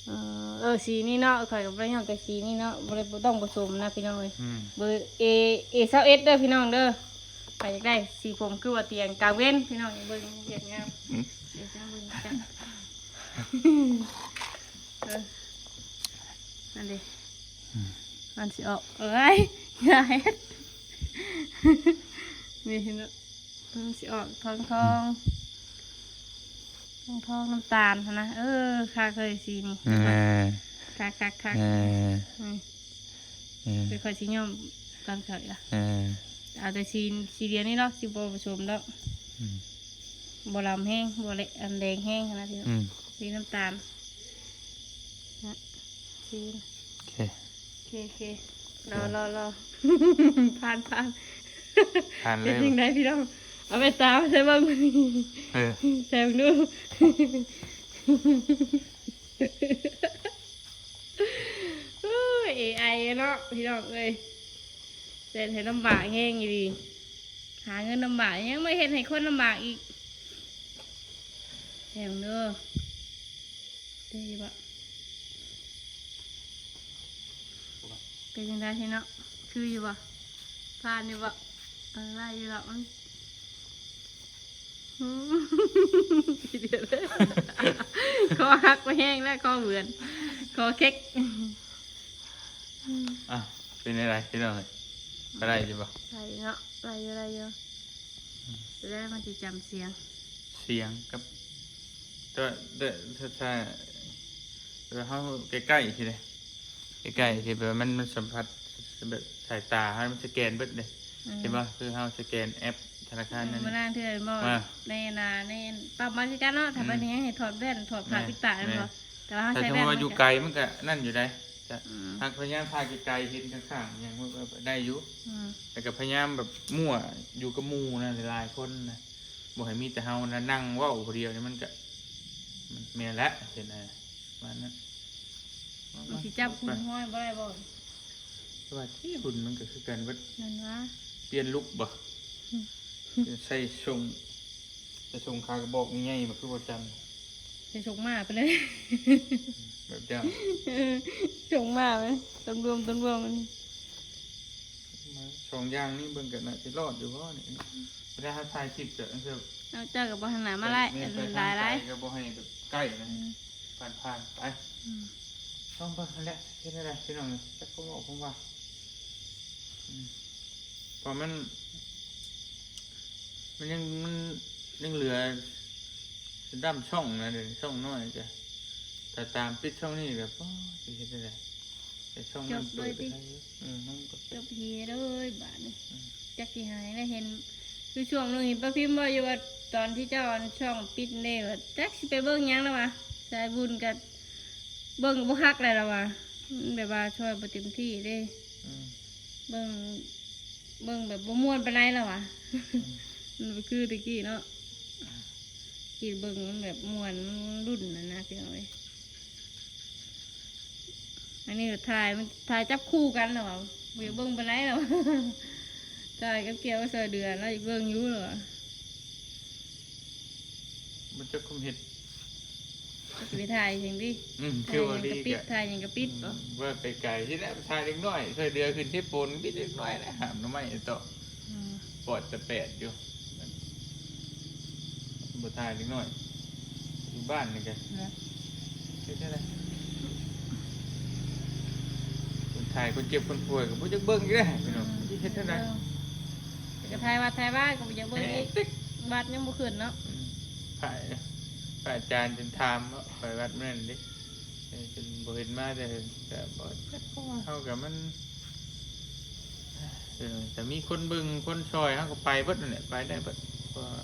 ເອີ ເອີ ສີນີ້ເນາະ ຂ້ອຍກໍບໍ່ໄດ້ຍ້ອມແຕ່ສີນີ້ເນາະ ບໍ່ໄດ້ ບໍ່ຕ້ອງປະສົມນະພີ່ນ້ອງເອີຍ ອືມ ເບີເອ ເອຊາວເອັດເດີພີ່ນ້ອງເດີ ໃຜຢາກໄດ້ສີຜົມຄືວ່າຕຽງກາງເວັນພີ່ນ້ອງ ເບິ່ງວຽກງາມ ອືມ ເອີ ນັ້ນເດ້ ອືມ ມັນຊິອອກ ເອີຍ ຢ່າເຮັດ ນີ້ເຫັນບໍ່? ມັນຊິອອກທອງໆ ອືມ ທອງໆ ນ້ຳຕານຫັ້ນນະ ເອີ ຄັກເລີຍສີນີ້ ອ່າ ຄັກໆໆ ອ່າ ອືມ ອືມ ແຕ່ຂ້ອຍຊິຍ້ອມຕອນເຊົ້າອີກລະ ອ່າ ເອົາແຕ່ສີ ສີດຽວນີ້ເນາະ ຊິບໍ່ປະສົມດອກ ອືມ ບໍ່ລຳແຮງ ບໍ່ແລະ ອັນແດງແຮງຫັ້ນນະ ອືມ ສີນ້ຳຕານນະ ສີ ໂອເຄ ໂອເຄ ໂອເຄ ລໍ ລໍ ລໍ ຜ່ານ ຜ່ານ ຜ່ານເລີຍ ເປັນຈັ່ງໃດພີ່ນ້ອງ ເອົາແວ່ນຕາມາໃສ່ເບິ່ງ ເອີ ໃສ່ເບິ່ງດູ ໂອ້ຍ ເອໄອເນາະ ພີ່ນ້ອງເອີຍ ເຮັດໃຫ້ລຳບາກແຮງອີ່ຫຼີ ຫາເງິນລຳບາກ ຍັງມາເຮັດໃຫ້ຄົນລຳບາກອີກ ໃສ່ເບິ່ງເດີ. ເປັນຢູ່ບໍ່? ເປັນຈັ່ງໃດເນາະ? ຄືຢູ່ບໍ່? ຜ່ານຢູ່ບໍ່? ເອີ ໄດ້ຢູ່ດອກ ມັນ ຄອຫັກໄປແຮງແລ້ວ ຄອເບືອນ ຄອເຄັກ ອ່ະ ເປັນຈັ່ງໃດພີ່ນ້ອງເອີຍ? ໄດ້ຢູ່ບໍ່? ໄດ້ເນາະ ໄດ້ຢູ່ ໄດ້ຢູ່. ອືມ ແລ້ວມັນຊິຈຳສຽງ ສຽງກັບ ແຕ່ ແຕ່ ແຕ່ ແຕ່ເຮົາໃກ້ໆ ຊິເດ້ ໃກ້ໆ ຊິແບບວ່າມັນ ມັນສຳຜັດ ແບບສາຍຕາເຮົາມັນສະແກນເບິດເດ້ ອືມ ເຫັນບໍ່? ຄືເຮົາສະແກນແອັບທະນາຄານນັ້ນ ມື້ນັ້ນເທື່ອແມ່ນບໍ່? ອ່າ ໃນ ໃນ ໃນປ້ຳມາຄືກັນເນາະ ຖ້າ ອືມ ເພິ່ນຍັງໃຫ້ຖອດແວ່ນ ຖອດຜ້າ ແມ່ນ ປິດຕາແມ່ນບໍ່? ແຕ່ວ່າເຮົາໃສ່ແວ່ນ ຖ້າສົມມຸດວ່າຢູ່ໄກມັນກະນັ້ນຢູ່ໃດ໋ ອືມ ຫາກພະຍາຍາມຖ່າຍໄກໆ ເຫັນຂ້າງໆ ຫຍັງ ມັນກະໄດ້ຢູ່ ອືມ ແລ້ວກະພະຍາຍາມແບບມົ້ວຢູ່ກັບໝູ່ນະ ຫຼາຍໆ ຄົນນະ ບໍ່ໃຫ້ມີແຕ່ເຮົານະ ນັ່ງເວົ້າຜູ້ດຽວນີ້ ມັນກະ ແມ່ນແຫຼະ ເຫັນນະ ປະມານນັ້ນ ມັນຊິຈັບຄຸນຫ້ອຍບໍ່ໄດ້ບໍ່? ແຕ່ວ່າທີ່ຫຸ່ນມັນກະຄືກັນເບິດ ນັ້ນຫວາ ປ່ຽນລຸກບໍ່? ອືມ ໃສ່ຊົງ ແຕ່ຊົງຂາກະບອກໃຫຍ່ໆ ມາຄືບໍ່ຈັນ ໃສ່ຊົງໝາໄປເລີຍ ແບບເຈົ້າ ເອີ ຊົງໝາໄປ ຕົນບວມ ຕົນບວມມັນ ມາສອງຢ່າງນີ້ເບິ່ງກັນນະ ຊິລອດຢູ່ບໍ່ນີ້? ເວລາເຮົາຖ່າຍຄລິບກະ ເຈົ້າກະບໍ່ຫັນໜ້າມາຫຼາຍ ແມ່ນ ຫຼາຍໆ ກະບໍ່ໃຫ້ແບບໃກ້ນະ ອືມ ຜ່ານໆ ໄປ ອືມ ລອງເບິ່ງຫັ້ນແຫຼະ ເຮັດແນວໃດພີ່ນ້ອງ ຈັກຄວາມເວົ້າຄວາມວ່າ ອືມ ເພາະມັນ ມັນຍັງ ມັນຍັງເຫຼືອດຳຊ່ອງນະ ດຳຊ່ອງນ້ອຍກະ ຖ້າຕາມປິດຊ່ອງນີ້ແບບ ໂອ້ ຊິເຮັດຈັ່ງໃດ? ໄອ້ຊ່ອງນັ້ນເປີດໄດ້ຢູ່ ອືມ ມັນກະຈົບເຮເລີຍບາດນີ້ ອືມ ຈັກຊິຫາຍໄດ້ເຫັນ ຄືຊ່ວງໜຶ່ງເຫັນປ້າພິມເວົ້າຢູ່ວ່າ ຕອນທີ່ເຈົ້າອັນຊ່ອງປິດເດ້ ວ່າຈັກຊິໄປເບິ່ງຫຍັງລະຫວາ ສາຍບຸນກະ ເບິ່ງກະບໍ່ຄັກແລ້ວລະວ່າ ມັນແບບວ່າຊ່ອຍບໍ່ເຕັມທີ່ເດ້ ອືມ ເບິ່ງ ເບິ່ງແບບບໍ່ມ່ວນປານໃດລະວ່າ ອືມ ມັນບໍ່ຄືແຕ່ກີ້ເນາະ ອືມ ກີ້ເບິ່ງມັນແບບມ່ວນ ມັນລຸ້ນຫັ້ນນະ ພີ່ນ້ອງເອີຍ. ອັນນີ້ກໍຖ່າຍ ມັນຖ່າຍຈັບຄູ່ກັນແລ້ວວ່າ ບໍ່ຢາກເບິ່ງປານໃດແລ້ວ ຖ່າຍກັບກ່ຽວຊ່ອຍເດືອ ລາວຢາກເບິ່ງຢູ່ແລ້ວວ່າ ມັນຈັກຄວາມເຮັດ ຈະໄປຖ່າຍຫຍັງຕິ ອືມ ຄືວ່າດີ ຖ່າຍຫຍັງກໍປິດ ກະ ຖ່າຍຫຍັງກໍປິດ ອືມ ບໍ່ ວ່າໄກໆ ຊິໄດ້ຖ່າຍເດັກນ້ອຍ ຊ່ອຍເດືອຂຶ້ນເທໂປນ ມີເດັກນ້ອຍນະ ຫາມໜໍ່ໄມ້ຕໍ່ ອືມ ປອດຕະແປດຢູ່ ບໍ່ຖ່າຍເດັກນ້ອຍ ຢູ່ບ້ານນີ້ກະ ນະ ເຮັດຈັ່ງໃດ ຄົນໄທ ຄົນເຈັບຄົນປ່ວຍກໍບໍ່ຢາກເບິ່ງຢູ່ເດ້ພີ່ນ້ອງ ອືມ ຊິເຮັດຈັ່ງໃດ ເອີ ກໍໄທວັດໄທວາກໍບໍ່ຢາກເບິ່ງອີກ ແຮງຕິກ ວັດຍັງບໍ່ຂຶ້ນເນາະ ອືມ ພະ ພະອາຈານຈົນຖາມເນາະ ໄປວັດມື້ນັ້ນເດ້ ເອີ ຈົນບໍ່ເຫັນມາແຕ່ເຫິງ ກໍບໍ່ຈັກ ເພາະວ່າເຮົາກໍມັນ ເອີ ແຕ່ມີຄົນເບິ່ງຄົນຊ່ອຍ ເຮົາກໍໄປເບິດນັ້ນແຫຼະ ໄປໄດ້ເບິດ ເພາະວ່າ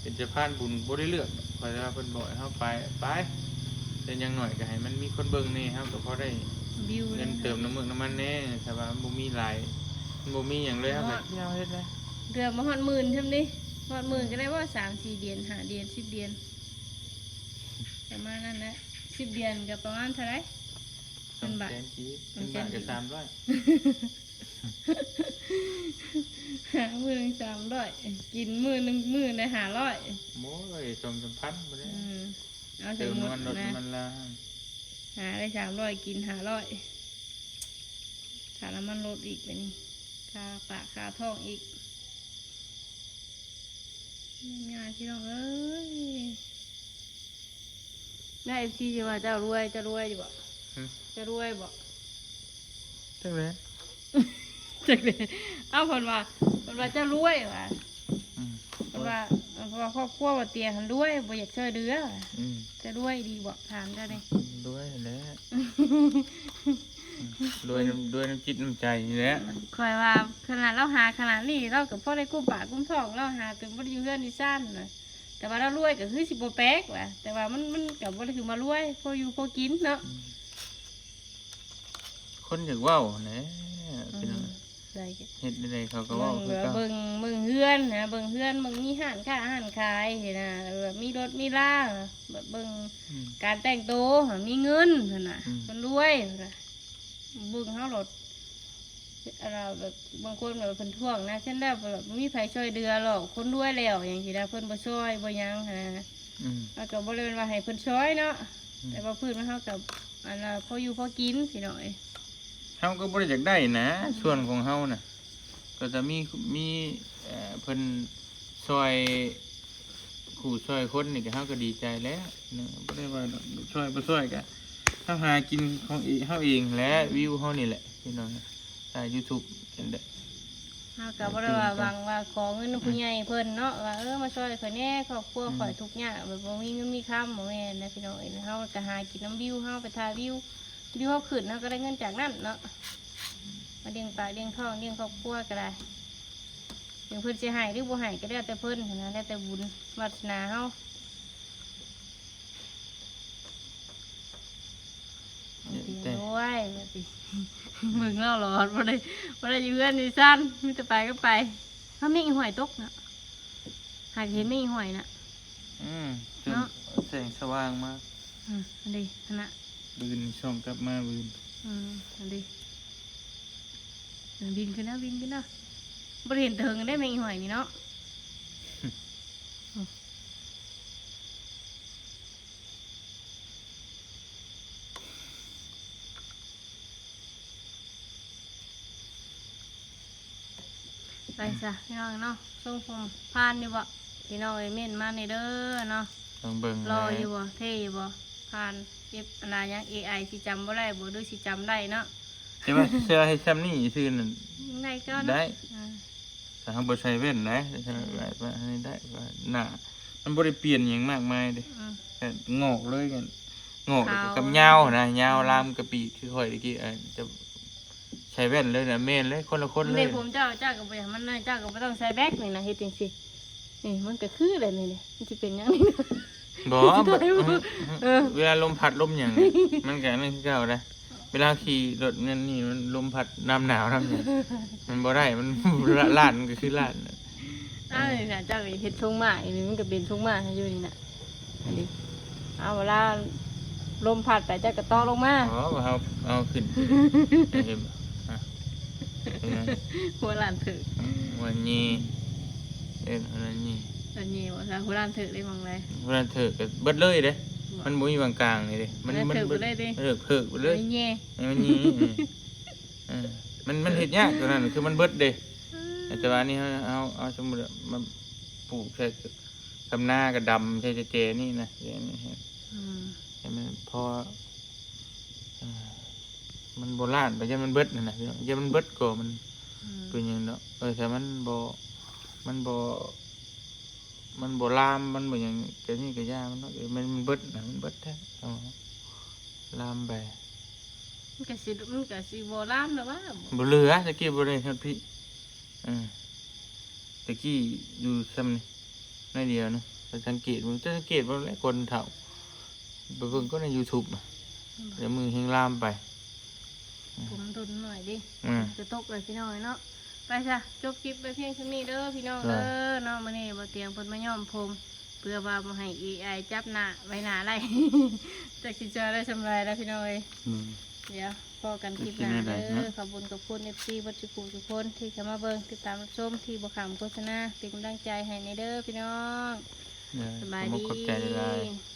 ເປັນສະພານບຸນ ບໍ່ໄດ້ເລືອກດອກ ຂ້ອຍວ່າເພິ່ນບອກໃຫ້ເຮົາໄປ ໄປ ແຕ່ຢ່າງໜ້ອຍກໍໃຫ້ມັນມີຄົນເບິ່ງແດ່ ເຮົາກໍພໍໄດ້ ວິວ ເງິນເຕີມນ້ຳມັນນ້ຳມັນແດ່ ຖ້າວ່າມັນບໍ່ມີຫຼາຍ ມັນບໍ່ມີຫຍັງເລີຍ ເຮົາກໍ ຮອດ ເຮົາເຮັດໄດ້ ເດືອນບໍ່ຮອດໝື່ນຊ່ຳນີ້ ຮອດໝື່ນກໍໄດ້ບໍ່ ສາມສີ່ດຽນ ຫ້າດຽນ ສິບດຽນ ປະມານນັ້ນແຫຼະ ສິບດຽນກໍປະມານເທົ່າໃດ? ສອງແສນກີບ ເປັນບາດກໍສາມຮ້ອຍ ຫ້າໝື່ນສາມຮ້ອຍ ກິນມື້ໜຶ່ງມື້ໄດ້ຫ້າຮ້ອຍ ໂອ້ຍ ສອງສາມພັນບໍ່ໄດ້ ອືມ ເອົາ ສົມມຸດນະ ເຕີມນ້ຳມັນລົດນ້ຳມັນລາ ຫາໄດ້ສາມຮ້ອຍ ກິນຫ້າຮ້ອຍ ຄ່ານ້ຳມັນລົດອີກ ບາດນີ້ຄ່າປາກຄ່າທ້ອງອີກ ງ່າຍໆ ພີ່ນ້ອງເອີຍ ແມ່ ເອັຟຊີ ຊິວ່າເຈົ້າລວຍ ເຈົ້າລວຍຢູ່ບໍ່? ຫຶ? ເຈົ້າລວຍບໍ່? ຈັກແຫຼະ ຈັກແຫຼະ ເອົ້າ ເພິ່ນວ່າ ເພິ່ນວ່າເຈົ້າລວຍວ່າ ອືມ ເພິ່ນວ່າ ເພາະວ່າຄອບຄົວບໍ່ຕຽງຫັ້ນລວຍ ບໍ່ຢາກຊ່ອຍເຫຼືອ ອືມ ເຈົ້າລວຍອີ່ຫຼີບໍ່? ຖາມເຈົ້າແດ່ ລວຍແຫຼະ ລວຍນຳ ລວຍນຳຈິດນຳໃຈນີ້ແຫຼະ ຂ້ອຍວ່າຂະໜາດລາວຫາຂະໜາດນີ້ ລາວກໍພໍໄດ້ກຸ້ມປາກກຸ້ມທ້ອງ ລາວຫາຈົນບໍ່ໄດ້ຢູ່ເຮືອນຢູ່ຊານນະ ແຕ່ວ່າລາວລວຍກໍຄືຊິບໍ່ແປກວ່າ ແຕ່ວ່າມັນ ມັນກໍບໍ່ໄດ້ຖືວ່າລວຍ ພໍຢູ່ພໍກິນເນາະ ອືມ ຄົນຢາກເວົ້າຫັ້ນແຫຼະ ອືມ ພີ່ນ້ອງ ໄດ້ ເຮັດແນວໃດເຂົາກໍເວົ້າຄືເກົ່າ ເບິ່ງ ເບິ່ງເຮືອນນະ ເບິ່ງເຮືອນ ເບິ່ງມີຮ້ານຄ້າຮ້ານຂາຍຊີ້ນະ ແບບມີລົດມີລາ ແບບເບິ່ງ ອືມ ການແຕ່ງໂຕ ມີເງິນຫັ້ນນະ ອືມ ຄົນລວຍຫັ້ນນະ ເບິ່ງເຮົາໂລດ ອັນວ່າແບບບາງຄົນແບບເພິ່ນທ້ວງນະ ຊັ້ນແລ້ວແບບບໍ່ມີໃຜຊ່ອຍເຫຼືອຫຼອກ ຄົນລວຍແລ້ວຫຍັງຊີ້ນະ ເພິ່ນບໍ່ຊ່ອຍບໍ່ຫຍັງຫັ້ນນະ ອືມ ເຮົາກໍບໍ່ໄດ້ແມ່ນວ່າໃຫ້ເພິ່ນຊ່ອຍເນາະ ອືມ ແຕ່ວ່າພື້ນເຮົາກໍ ອັນວ່າພໍຢູ່ພໍກິນພີ່ນ້ອງເອີຍ ເຮົາກໍບໍ່ໄດ້ຢາກໄດ້ນະ ອືມ ສ່ວນຂອງເຮົານະ ກໍຈະມີ ມີ ເອີ ເພິ່ນຊ່ອຍ ຜູ້ຊ່ອຍຄົນນີ້ກໍ ເຮົາກໍດີໃຈແລ້ວເນາະ ບໍ່ໄດ້ວ່າດອກ ຊ່ອຍບໍ່ຊ່ອຍກໍ ເຮົາຫາກິນຂອງເອງ ເຮົາເອງແຫຼະ ອືມ ວິວເຮົານີ້ແຫຼະ ພີ່ນ້ອງ ສາຍຢູທູບຈັ່ງໃດ ເຮົາກໍບໍ່ໄດ້ວ່າຫວັງວ່າຂໍເງິນນຳຜູ້ໃຫຍ່ເພິ່ນເນາະ ວ່າ ເອີ ມາຊ່ອຍຂ້ອຍແດ່ ຄອບຄົວຂ້ອຍ ອືມ ທຸກຍາກ ແບບບໍ່ມີເງິນມີຄຳ ບໍ່ແມ່ນນະ ພີ່ນ້ອງເອີຍ ເຮົາກໍຫາກິນນຳວິວ ເຮົາໄປຖ່າຍວິວ ວິວເຮົາຂຶ້ນ ເຮົາກໍໄດ້ເງິນຈາກນັ້ນເນາະ ມາລ້ຽງປາກລ້ຽງທ້ອງ ລ້ຽງຄອບຄົວກໍໄດ້ ເຖິງເພິ່ນຊິໃຫ້ຫຼືບໍ່ໃຫ້ກໍແລ້ວແຕ່ເພິ່ນຫັ້ນນະ ແລ້ວແຕ່ບຸນວາສະໜາເຮົາ ແຕ່ ໂອ້ຍ ວ່າຕິ ເບິ່ງເລາຫຼອດ ບໍ່ໄດ້ ບໍ່ໄດ້ຢູ່ເຮືອນຢູ່ຊານ ມີແຕ່ໄປກໍໄປ ເຮົາມີອີຫອຍຕົກນະ ຫາກເຫັນມີອີຫອຍນະ ອືມ ເນາະ ແສງສະຫວ່າງມາ ອືມ ອັນນີ້ຫັ້ນນະ ບືນສ່ອງກັບມາບືນ ອືມ ອັນນີ້ ເອີ ບິນຂຶ້ນແລ້ວ ບິນຂຶ້ນແລ້ວ ບໍ່ໄດ້ເຫັນເຖິງເດ້ແມງອີຫອຍນີ້ເນາະ ໄປຊະ ພີ່ນ້ອງເນາະ ຊົງຜົມຜ່ານຢູ່ບໍ່? ພີ່ນ້ອງເອີຍ ເມັ້ນມາແດ່ເດີເນາະ ລອງເບິ່ງ ຫຼໍ່ຢູ່ບໍ່? ເທ່ຢູ່ບໍ່? ຜ່ານ ເອັບ ອັນນາຫຍັງ ເອໄອ ຊິຈຳບໍ່ໄດ້ບໍ່ ຫຼືຊິຈຳໄດ້ເນາະ? ແຕ່ວ່າເຊື່ອໃຫ້ຊ່ຳນີ້ຊື່ນັ້ນ ໄດ້ກໍໄດ້ ອ່າ ຖ້າເຮົາບໍ່ໃສ່ແວ່ນໄດ໋ ອືມ ໃສ່ແວ່ນໄດ້ ໜ້າມັນບໍ່ໄດ້ປ່ຽນຫຍັງມາກມາຍເດ້ ອືມ ແຕ່ງອກເລີຍ ງອກແລ້ວກໍ ຂາວ ກັບຍາວນະ ຍາວ ອືມ ລາມກະປີ ຄືຂ້ອຍຕະກີ້ ເອີ ຈະໃສ່ແວ່ນເລີຍນະ ແມ່ນເລີຍ ຄົນລະຄົນເລີຍ ເດ້ ຜົມເຈົ້າ ເຈົ້າກໍບໍ່ຢາກມັນ ເຈົ້າກໍບໍ່ຕ້ອງໃສ່ແວັກນີ້ນະ ເຮັດຈັ່ງຊີ້ ນີ້ມັນກໍຄືແຫຼະ ນີ້ ນີ້ ມັນຊິເປັນຫຍັງນີ້ ບໍ່ ເອີ ເວລາລົມພັດລົມຫຍັງ ມັນກໍອັນນັ້ນຄືເກົ່າໄດ໋ ເວລາຂີ່ລົດນັ້ນນີ້ ມັນລົມພັດ ນ້ຳໜາວ ນ້ຳຫຍັງ ມັນບໍ່ໄດ້ ມັນ ລ້ານ ມັນກໍຄືລ້ານ ອ້າວ ນີ້ນະ ເຈົ້າເຮັດຊົງໝ້າອີ່ນີ້ ມັນກໍເປັນຊົງໝ້າໃຫ້ຢູ່ນີ້ນະ ອັນນີ້ ເອົາເວລາ ລົມພັດໄປ ເຈົ້າກໍຕົກລົງມາ. ອໍ ເຮົາ ເຮົາຂຶ້ນໄປເຫັນບໍ່? ຮະ ເປັນຫຍັງ? ຫົວລ້ານຖືກ ຫົວແຍ່ ເອີ້ນຫົວລ້ານແຍ່ ອັນນີ້ບໍ່ຊະ? ຫົວລ້ານຖືກໄດ້ໝ່ອງໃດ? ຫົວລ້ານຖືກກໍເບິດເລີຍເດ້. ບໍ່ ມັນບໍ່ມີຫວ່າງກາງນີ້ເດ້. ມັນ ມັນຖືກໄປເລີຍຕິ? ເອີ ຖືກໄປເລີຍ ແມ່ນແຍ່ ໃຫ້ມັນແຍ່. ເອີ ເອີ ມັນ ມັນເຮັດຍາກຕົວນັ້ນ ຄືມັນເບິດເດ້. ເອີ ແຕ່ວ່າອັນນີ້ເຮົາ ເຮົາ ເຮົາສົມມຸດວ່າມາປູກໃສ່ ກຳນາກະດຳ ໃສ່ແຈນີ້ນະ ໃສ່ນີ້ໃຫ້ ອືມ ໃຫ້ມັນພໍ ເອີ ມັນບໍ່ລ້ານໄປ ຢ້ານມັນເບິດຫັ້ນນະພີ່ນ້ອງ ຢ້ານມັນເບິດກໍມັນ ອືມ ເປັນຫຍັງດອກ. ເອີ ຖ້າມັນບໍ່ ມັນບໍ່ ມັນບໍ່ລາມ ມັນບໍ່ຫຍັງ ກະນີ້ກະຢ່າມັນເນາະ. ເອີ ມັນ ມັນເບິດນະ ມັນເບິດແທ້ ເອົາລາມໄປ ມັນກະຊິ ມັນກະຊິບໍ່ລາມແລ້ວຫວາ? ບໍ່ເຫຼືອ ແຕ່ກີ້ບໍ່ໄດ້ຮອດພີ້. ເອີ ແຕ່ກີ້ຢູ່ຊ່ຳນີ້ໜ້ອຍດຽວນະ ໄປສັງເກດເບິ່ງ ຈະສັງເກດເບິ່ງແຫຼະ ຄົນເຖົ້າ ໄປເບິ່ງກໍໃນຢູທູບນະ ແລ້ວມືແຮງລາມໄປ. ອືມ ຜົມດົນໜ້ອຍເດ້ ອືມ ຈະຕົກແລ້ວພີ່ນ້ອງເອີຍເນາະ. ໄປຊະ ຈົບຄລິບໄວ້ພຽງສ່ຳນີ້ເດີພີ່ນ້ອງເດີເນາະ. ມື້ນີ້ບ່າວຕຽງເພິ່ນມາຍ້ອມຜົມ ເພື່ອວ່າບໍ່ໃຫ້ເອໄອຈັບໜ້າໄວ້ໜ້າໄລ່ ຈັກຊິຊ່ອຍໄດ້ສ່ຳໃດລະພີ່ນ້ອງເອີຍ. ອືມ ດຽວພໍ້ກັນຄລິບໜ້າເດີ. ຂອບຄຸນຂອບຄຸນເອັຟຊີເບິດສູ່ຜູ້ສູ່ຄົນທີ່ເຂົ້າມາເບິ່ງ ຕິດຕາມຮັບຊົມ ທີ່ບໍ່ຂ້າມໂຄສະນາ ເປັນກຳລັງໃຈໃຫ້ແດ່ເດີພີ່ນ້ອງ. ເອີ ສະບາຍດີ ຂອບໃຈຫຼາຍໆ.